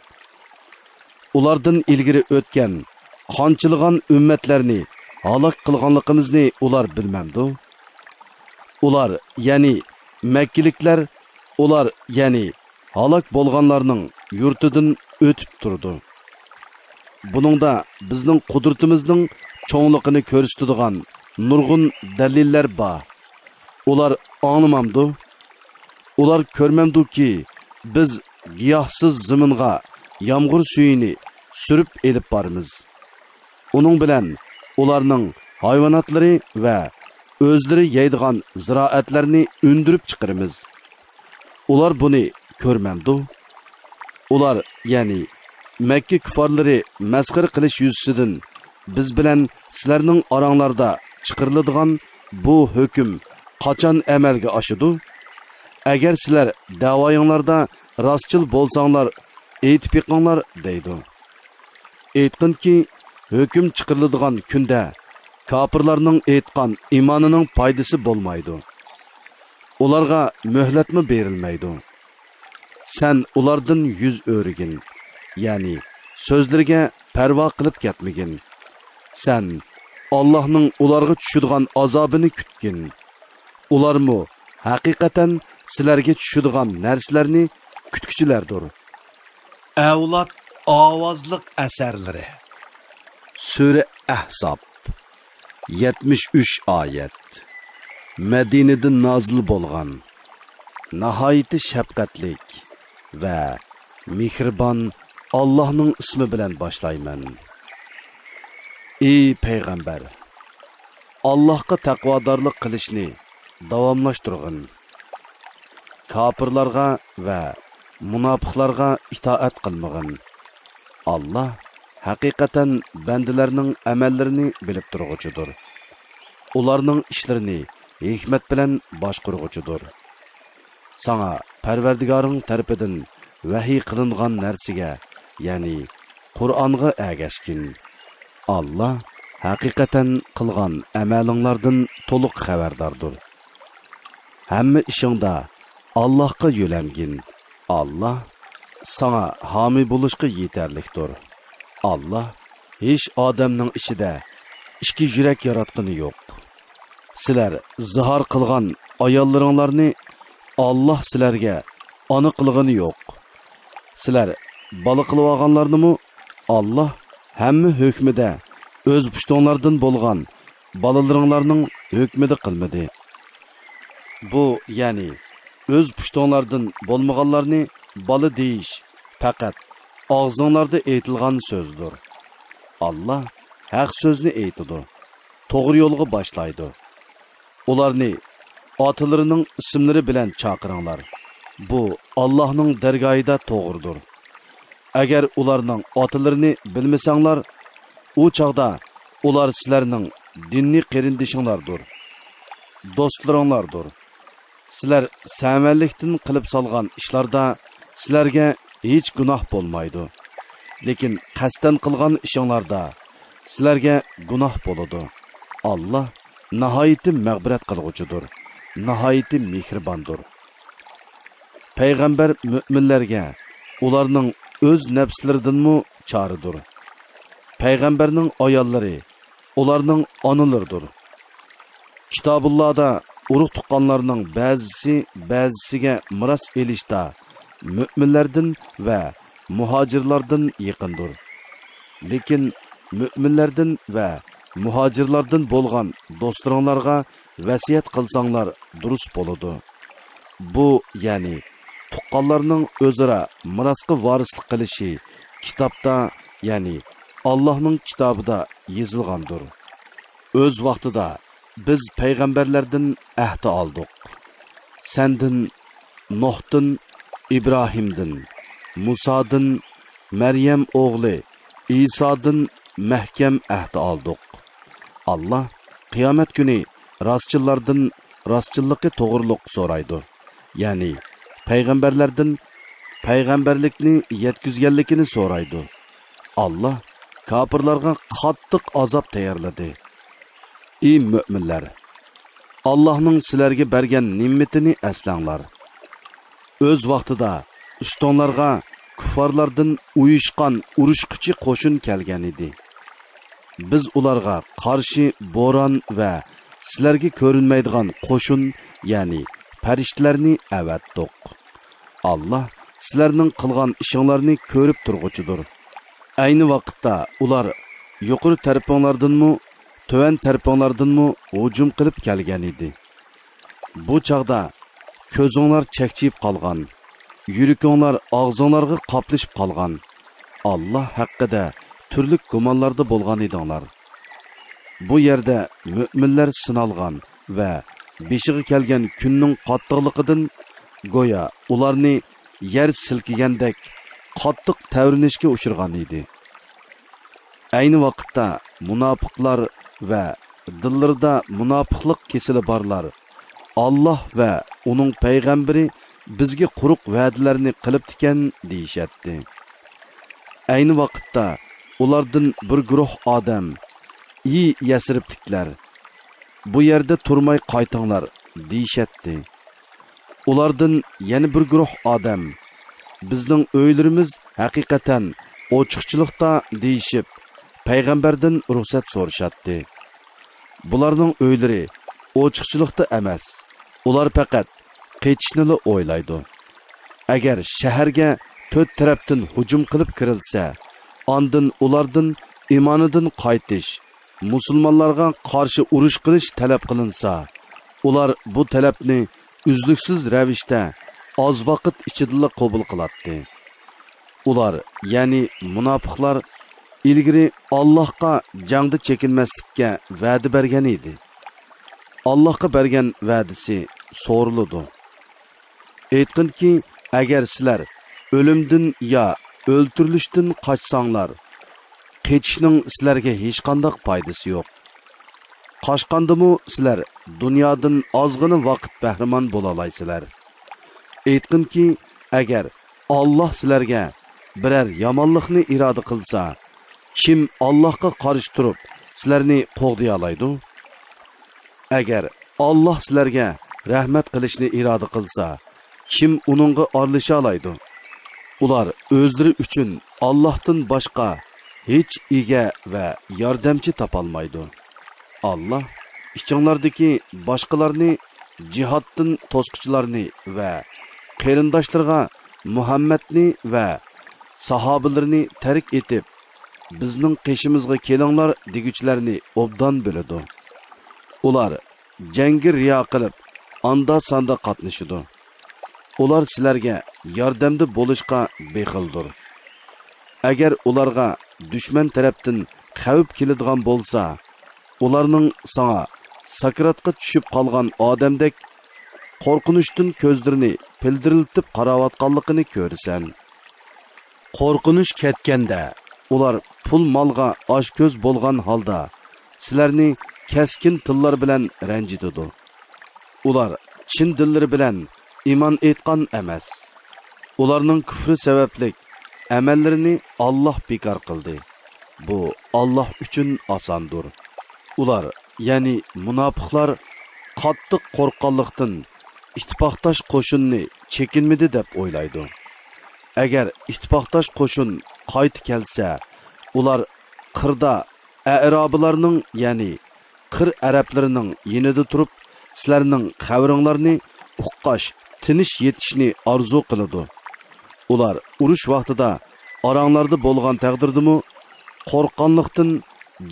ئۇلاردىن ئىلگىرى ئۆتكەن قانچىلىغان ئۈممەتلەرنى ھالاك قىلغانلىقىمىزنى ئۇلار بىلمەمدۇ؟ ئۇلار، يەنى مەككىلىكلەر، ئۇلار، يەنى ھالاك بولغانلارنىڭ يۇرتىدىن ئۆتۈپ تۇرىدۇ. بۇنىڭدا بىزنىڭ قۇدرىتىمىزنىڭ چوڭلۇقىنى كۆرسىتىدىغان نۇرغۇن دەلىللەر بار. ئۇلار ئاڭلىمامدۇ؟ ئۇلار كۆرمەمدۇكى، بىز گىياھسىز زېمىنغا يامغۇر سۈيىنى سۈرۈپ ئېلىپ بارىمىز. ئۇنىڭ بىلەن ئۇلارنىڭ ھايۋاناتلىرى ۋە ئۆزلىرى يەيدىغان زىرائەتلەرنى ئۈندۈرۈپ چىقىرىمىز. ئۇلار بۇنى كۆرمەمدۇ؟ ئۇلار، يەنى مەككە كۇففارلىرى مەسخىرە قىلىش يۈزىسىدىن، بىز بىلەن سىلەرنىڭ ئاراڭلاردا چىقىرىلىدىغان بۇ ھۆكۈم قاچان ئەمەلگە ئاشىدۇ؟ ئەگەر سىلەر دەۋايىڭلاردا راستچىل بولساڭلار، ئېيتىپ بېقىڭلار، دەيدۇ. ئېيتقىنكى، ھۆكۈم چىقىرىلىدىغان كۈندە كاپىرلارنىڭ ئېيتقان ئىمانىنىڭ پايدىسى بولمايدۇ. ئۇلارغا مۆھلەتمۇ بېرىلمەيدۇ. سەن ئۇلاردىن يۈز ئۆرۈگىن، يەنى سۆزلىرىگە پەرۋا قىلىپ كەتمىگىن. سەن ئاللاھنىڭ ئۇلارغا چۈشىدىغان ئازابىنى كۈتكىن. ئۇلارمۇ ھەقىقەتەن سىلەرگە چۈشىدىغان نەرسىلەرنى كۈتكۈچىلەردۇر. ئەۋلاد ئاۋازلىق ئەسەرلىرى. سۈرە ئەھزاب. يەتمىش ئۈچ ئايەت. مەدىنىدە نازىل بولغان. ناھايىتى شەپقەتلىك ۋە مېھرىبان ئاللاھنىڭ ئىسمى بىلەن باشلايمەن. ئى پەيغەمبەر! ئاللاھقا تەقۋادارلىق قىلىشنى داۋاملاشتۇرغىن. كاپىرلارغا ۋە مۇناپىقلارغا ئىتائەت قىلمىغىن. ئاللاھ ھەقىقەتەن بەندىلەرنىڭ ئەمەللىرىنى بىلىپ تۇرغۇچىدۇر. ئۇلارنىڭ ئىشلىرىنى ھېكمەت بىلەن باشقۇرغۇچىدۇر. ساڭا پەرۋەردىگارىڭ تەرىپىدىن ۋەھىي قىلىنغان نەرسىگە، يەنى قۇرئانغا ئەگەشكىن. ئاللاھ ھەقىقەتەن قىلغان ئەمەلىڭلاردىن تولۇق خەۋەرداردۇر. ھەممە ئىشىڭدا ئاللاھقا يۆلەنگىن. ئاللاھ ساڭا ھامىي بولۇشقا يېتەرلىكتۇر. ئاللاھ ھېچ ئادەمنىڭ ئىچىدە ئىككى يۈرەك ياراتقىنى يوق. سىلەر زىھار قىلغان ئاياللىرىڭلارنى ئاللاھ سىلەرگە ئانا قىلغىنى يوق. سىلەر بالا قىلىۋالغانلارنىمۇ ئاللاھ ھەممە ھۆكمىدە ئۆز پۇشتۇڭلاردىن بولغان بالىلىرىڭلارنىڭ ھۆكمىدە قىلمىدى. بۇ، يەنى ئۆز پۇشتۇڭلاردىن بولمىغانلارنى بالا دېيىش پەقەت ئاغزىڭلاردا ئېيتىلغان سۆزدۇر. ئاللاھ ھەق سۆزنى ئېيتىدۇ، توغرا يولغا باشلايدۇ. ئۇلارنى ئاتىلىرىنىڭ ئىسىملىرى بىلەن چاقىرىڭلار. بۇ ئاللاھنىڭ دەرگاھىدا توغرىدۇر. ئەگەر ئۇلارنىڭ ئاتىلىرىنى بىلمىسەڭلار، ئۇ چاغدا ئۇلار سىلەرنىڭ دىنىي قېرىندىشىڭلاردۇر، دوستلىرىڭلاردۇر. سىلەر سەۋەنلىكتىن قىلىپ سالغان ئىشلاردا سىلەرگە ھېچ گۇناھ بولمايدۇ. لېكىن قەستەن قىلغان ئىشىڭلاردا سىلەرگە گۇناھ بولىدۇ. ئاللا ناھايىتى مەغپىرەت قىلغۇچىدۇر، ناھايىتى مېھرىباندۇر. پەيغەمبەر مۆمىنلەرگە ئۇلارنىڭ ئۆز نەپسلىرىدىنمۇ چارىدۇر. پەيغەمبەرنىڭ ئاياللىرى ئۇلارنىڭ ئانىلىرىدۇر. كىتابۇللادا ئۇرۇق-تۇغقانلارنىڭ بەزىسى بەزىسىگە مىراس ئېلىشتا مۆمىنلەردىن ۋە مۇھاجىرلاردىن يېقىندۇر. لېكىن مۆمىنلەردىن ۋە مۇھاجىرلاردىن بولغان دوستلىرىڭلارغا ۋەسىيەت قىلساڭلار دۇرۇس بولىدۇ. بۇ، يەنى تۇغقانلارنىڭ ئۆزئارا مىراسقا ۋارىسلىق قىلىشى كىتابتا، يەنى ئاللاھنىڭ كىتابىدا يېزىلغاندۇر. ئۆز ۋاقتىدا بىز پەيغەمبەرلەردىن ئەھدە ئالدۇق. سەندىن، نۇھتىن، ئىبراھىمدىن، مۇسادىن، مەريەم ئوغلى ئىسادىن مەھكەم ئەھدە ئالدۇق. ئاللا قىيامەت كۈنى راستچىللاردىن راستچىللىقى توغرۇلۇق سورايدۇ. يەنى پەيغەمبەرلەردىن پەيغەمبەرلىكنى يەتكۈزگەنلىكىنى سورايدۇ. ئاللا كاپىرلارغا قاتتىق ئازاب تەييارلىدى. ئى مۆمىنلەر! ئاللاھنىڭ سىلەرگە بەرگەن نېمىتىنى ئەسلەڭلار. ئۆز ۋاقتىدا ئۈستۈڭلارغا كۇففارلاردىن ئۇيۇشقان ئۇرۇشقۇچى قوشۇن كەلگەنىدى. بىز ئۇلارغا قارشى بوران ۋە سىلەرگە كۆرۈنمەيدىغان قوشۇن، يەنى پەرىشتىلەرنى ئەۋەتتۇق. ئاللا سىلەرنىڭ قىلغان ئىشىڭلارنى كۆرۈپ تۇرغۇچىدۇر. ئەينى ۋاقىتتا ئۇلار يۇقىرى تەرىپىڭلاردىنمۇ، تۆۋەن تەرىپىڭلاردىنمۇ ھۇجۇم قىلىپ كەلگەنىدى. بۇ چاغدا كۆزۈڭلار چەكچىيىپ قالغان، يۈرىكىڭلار ئاغزىڭلارغا قاپلىشىپ قالغان، ئاللا ھەققىدە تۈرلۈك گۇمانلاردا بولغان ئىدىڭلار. بۇ يەردە مۆمىنلەر سىنالغان ۋە بېشىغا كەلگەن كۈننىڭ قاتتىقلىقىدىن گويا ئۇلارنى يەر سىلكىگەندەك قاتتىق تەۋرىنىشكە ئۇچرىغان ئىدى. ئەينى ۋاقىتتا مۇناپىقلار ۋە دىللىرىدا مۇناپىقلىق كېسىلى بارلار، «ئاللا ۋە ئۇنىڭ پەيغەمبىرى بىزگە قۇرۇق ۋەدىلەرنى قىلىپتىكەن» دېيىشەتتى. ئەينى ۋاقىتتا ئۇلاردىن بىر گۇرۇھ ئادەم، «ئى يەسرىبلىكلەر، بۇ يەردە تۇرماي قايتىڭلار» دېيىشەتتى. ئۇلاردىن يەنە بىر گۇرۇھ ئادەم، «بىزنىڭ ئۆيلىرىمىز ھەقىقەتەن ئوچۇقچىلىقتا» دېيىشىپ، پەيغەمبەردىن رۇخسەت سورىشاتتى. بۇلارنىڭ ئۆيلىرى ئوچۇقچىلىقتا ئەمەس، ئۇلار پەقەت قېچىشنىلا ئويلايدۇ. ئەگەر شەھەرگە تۆت تەرەپتىن ھۇجۇم قىلىپ كىرىلسە، ئاندىن ئۇلاردىن ئىمانىدىن قايتىش، مۇسۇلمانلارغا قارشى ئۇرۇش قىلىش تەلەپ قىلىنسا، ئۇلار بۇ تەلەپنى ئۈزلۈكسىز رەۋىشتە ئاز ۋاقىت ئىچىدىلا قوبۇل قىلاتتى. ئۇلار، يەنى مۇناپىقلار، ئىلگىرى ئاللاھقا جەڭدە چېكىنمەسلىككە ۋەدە بەرگەن ئىدى. ئاللاھقا بەرگەن ۋەدىسى سورىلىدۇ. ئېيتقىنكى، ئەگەر سىلەر ئۆلۈمدىن يا ئۆلتۈرۈلۈشتىن قاچساڭلار، قېچىشنىڭ سىلەرگە ھېچقانداق پايدىسى يوق. قاچقاندىمۇ سىلەر دۇنيادىن ئازغىنە ۋاقىت بەھرىمەن بولالايسىلەر. ئېيتقىنكى، ئەگەر ئاللاھ سىلەرگە بىرەر يامانلىقنى ئىرادە قىلسا، كىم ئاللاھقا قارشى تۇرۇپ سىلەرنى قوغدىيالايدۇ؟ ئەگەر ئاللاھ سىلەرگە رەھمەت قىلىشنى ئىرادە قىلسا، كىم ئۇنىڭغا ئارىلىشالايدۇ؟ ئۇلار ئۆزلىرى ئۈچۈن ئاللاھتىن باشقا ھېچ ئىگە ۋە ياردەمچى تاپالمايدۇ. ئاللاھ ئىچىڭلاردىكى باشقىلارنى، جىھادتىن توسقۇچىلارنى ۋە قېرىنداشلىرىغا مۇھەممەدنى ۋە ساھابىلىرىنى تەرك ئېتىپ، «بىزنىڭ قېشىمىزغا كېلىڭلار» دېگۈچىلەرنى ئوبدان بىلىدۇ. ئۇلار جەڭگە رىيا قىلىپ، ئاندا-ساندا قاتنىشىدۇ. ئۇلار سىلەرگە ياردەمدە بولۇشقا بېخىلدۇر. ئەگەر ئۇلارغا دۈشمەن تەرەپتىن خەۋپ كېلىدىغان بولسا، ئۇلارنىڭ ساڭا ساكراتقا چۈشۈپ قالغان ئادەمدەك قورقۇنچتىن كۆزلىرىنى پىلدىرلىتىپ قاراۋاتقانلىقىنى كۆرىسەن. قورقۇنچ كەتكەندە، ئۇلار پۇل-مالغا ئاچكۆز بولغان ھالدا سىلەرنى كەسكىن تىللار بىلەن رەنجىتىدۇ. ئۇلار چىن دىللىرى بىلەن ئىمان ئېيتقان ئەمەس. ئۇلارنىڭ كۈفرى سەۋەبلىك ئەمەللىرىنى ئاللاھ بىكار قىلدى. بۇ ئاللاھ ئۈچۈن ئاساندۇر. ئۇلار، يەنى مۇناپىقلار، قاتتىق قورققانلىقتىن ئىتتىپاقداش قوشۇننى چېكىنمىدى دەپ ئويلايدۇ. ئەگەر ئىتتىپاقداش قوشۇن قايتا كەلسە، ئۇلار قىردا ئەئرابىلارنىڭ، يەنى قىر ئەرەبلىرىنىڭ يېنىدا تۇرۇپ، سىلەرنىڭ خەۋىرىڭلارنى ئۇققاچ، تىنچ يېتىشنى ئارزۇ قىلىدۇ. ئۇلار ئۇرۇش ۋاقتىدا ئاراڭلاردا بولغان تەقدىردىمۇ، قورققانلىقتىن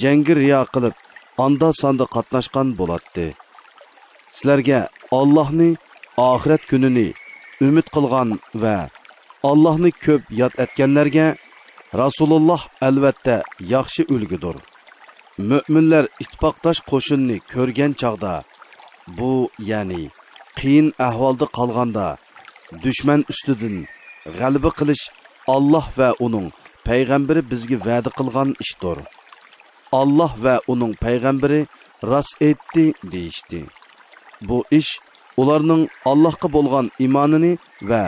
جەڭگە رىيا قىلىپ، ئاندا-ساندا قاتناشقان بولاتتى. سىلەرگە ئاللاھنى، ئاخىرەت كۈنىنى ئۈمىد قىلغان ۋە ئاللاھنى كۆپ ياد ئەتكەنلەرگە رەسۇلۇللاھ ئەلۋەتتە ياخشى ئۈلگىدۇر. مۆمىنلەر ئىتتىپاقداش قوشۇننى كۆرگەن چاغدا، بۇ، يەنى قىيىن ئەھۋالدا قالغاندا، دۈشمەن ئۈستىدىن غەلىبە قىلىش ئاللاھ ۋە ئۇنىڭ پەيغەمبىرى بىزگە ۋەدە قىلغان ئىشتۇر. ئاللاھ ۋە ئۇنىڭ پەيغەمبىرى راست ئېيتتى، دېيىشتى. بۇ ئىش ئۇلارنىڭ ئاللاھقا بولغان ئىمانىنى ۋە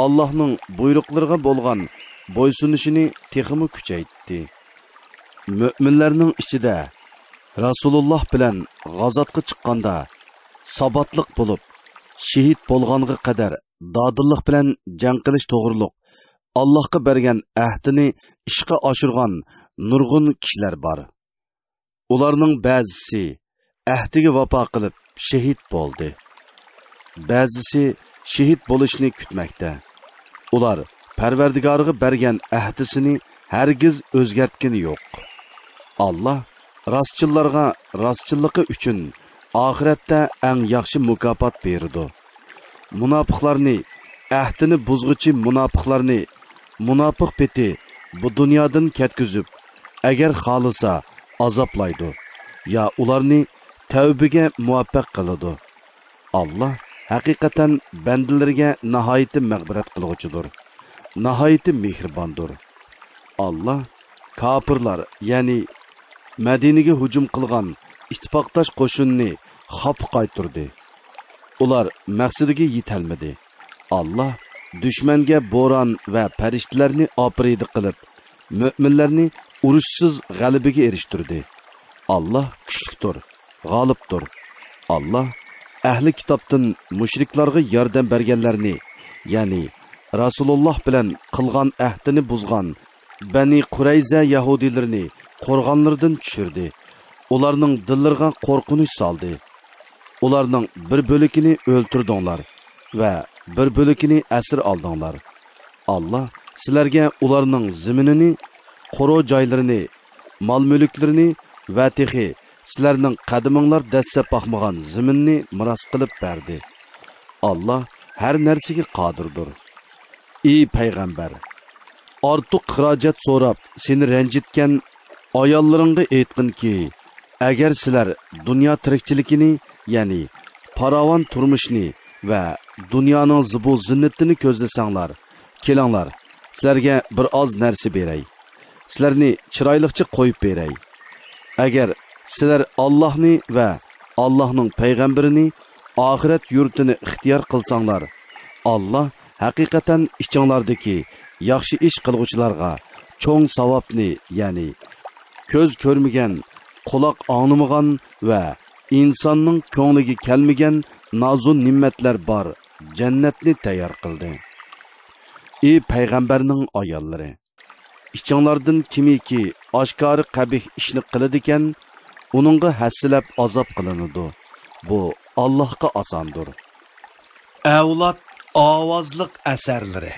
ئاللاھنىڭ بۇيرۇقلىرىغا بولغان بويسۇنۇشىنى تېخىمۇ كۈچەيتتى. مۆمىنلەرنىڭ ئىچىدە رەسۇلۇللاھ بىلەن غازاتقا چىققاندا ساباتلىق بولۇپ، شېھىت بولغانغا قەدەر دادىللىق بىلەن جەڭ قىلىش توغرۇلۇق ئاللاھقا بەرگەن ئەھدىنى ئىشقا ئاشۇرغان نۇرغۇن كىشىلەر بار. ئۇلارنىڭ بەزىسى ئەھدىگە ۋاپا قىلىپ شېھىت بولدى. بەزىسى شېھىت بولۇشنى كۈتمەكتە. ئۇلار پەرۋەردىگارىغا بەرگەن ئەھدىسىنى ھەرگىز ئۆزگەرتكىنى يوق. ئاللاھ راستچىللارغا راستچىللىقى ئۈچۈن ئاخىرەتتە ئەڭ ياخشى مۇكاپات بېرىدۇ. مۇناپىقلارنى، ئەھدىنى بۇزغۇچى مۇناپىقلارنى مۇناپىق پېتى بۇ دۇنيادىن كەتكۈزۈپ، ئەگەر خالىسا ئازابلايدۇ يا ئۇلارنى تەۋبىگە مۇۋەپپەق قىلىدۇ. ئاللاھ ھەقىقەتەن بەندىلىرىگە ناھايىتى مەغپىرەت قىلغۇچىدۇر، ناھايىتى مېھرىباندۇر. ئاللاھ كاپىرلار، يەنى مەدىنىگە ھۇجۇم قىلغان ئىتتىپاقداش قوشۇننى خاپا قايتۇردى. ئۇلار مەقسىتىگە يېتەلمىدى. ئاللاھ دۈشمەنگە بوران ۋە پەرىشتىلەرنى ئاپىرىدە قىلىپ، مۆمىنلەرنى ئۇرۇشسىز غەلىبىگە ئېرىشتۈردى. ئاللاھ كۈچلۈكتۇر، غالىبتۇر. ئاللاھ ئەھلى كىتابتىن مۇشرىكلارغا ياردەم بەرگەنلەرنى، يەنى رەسۇلۇللاھ بىلەن قىلغان ئەھدىنى بۇزغان بەنى قۇرەيزە يەھۇدىيلىرىنى قورغانلىرىدىن چۈشۈردى. ئۇلارنىڭ دىللىرىغا قورقۇنچ سالدى. ئۇلارنىڭ بىر بۆلىكىنى ئۆلتۈردۈڭلار ۋە بىر بۆلىكىنى ئەسىر ئالدىڭلار. ئاللاھ سىلەرگە ئۇلارنىڭ زېمىنىنى، قورۇ جايلىرىنى، مال-مۈلۈكلىرىنى ۋە تېخى سىلەرنىڭ قەدىمىڭلار دەسسەپ باقمىغان زېمىننى مىراس قىلىپ بەردى. ئاللاھ ھەر نەرسىگە قادىردۇر. ئى پەيغەمبەر! ئارتۇق خىراجەت سوراپ سېنى رەنجىتكەن ئاياللىرىڭغا ئېيتقىنكى، ئەگەر سىلەر دۇنيا تىرىكچىلىكىنى، يەنى پاراۋان تۇرمۇشنى ۋە دۇنيانىڭ زىبۇ زىننىتىنى كۆزلىسەڭلار، كېلىڭلار، سىلەرگە بىر ئاز نەرسە بېرەي. سىلەرنى چىرايلىقچە قويۇپ بېرەي. ئەگەر سىلەر ئاللاھنى ۋە ئاللاھنىڭ پەيغەمبىرىنى، ئاخىرەت يۇرتىنى ئىختىيار قىلساڭلار، ئاللاھ ھەقىقەتەن ئىچىڭلاردىكى ياخشى ئىش قىلغۇچىلارغا چوڭ ساۋابنى، يەنى كۆز كۆرمىگەن، قۇلاق ئاڭلىمىغان ۋە ئىنساننىڭ كۆڭلىگە كەلمىگەن نازۇ نېمەتلەر بار جەننەتنى تەييار قىلدى. ئى پەيغەمبەرنىڭ ئاياللىرى! ئىچىڭلاردىن كىمكى ئاشكارا قەبىھ ئىشنى قىلىدىكەن، ئۇنىڭغا ھەسسىلەپ ئازاب قىلىنىدۇ. بۇ ئاللاھقا ئاساندۇر. ئەۋلاد ئاۋازلىق ئەسەرلىرى.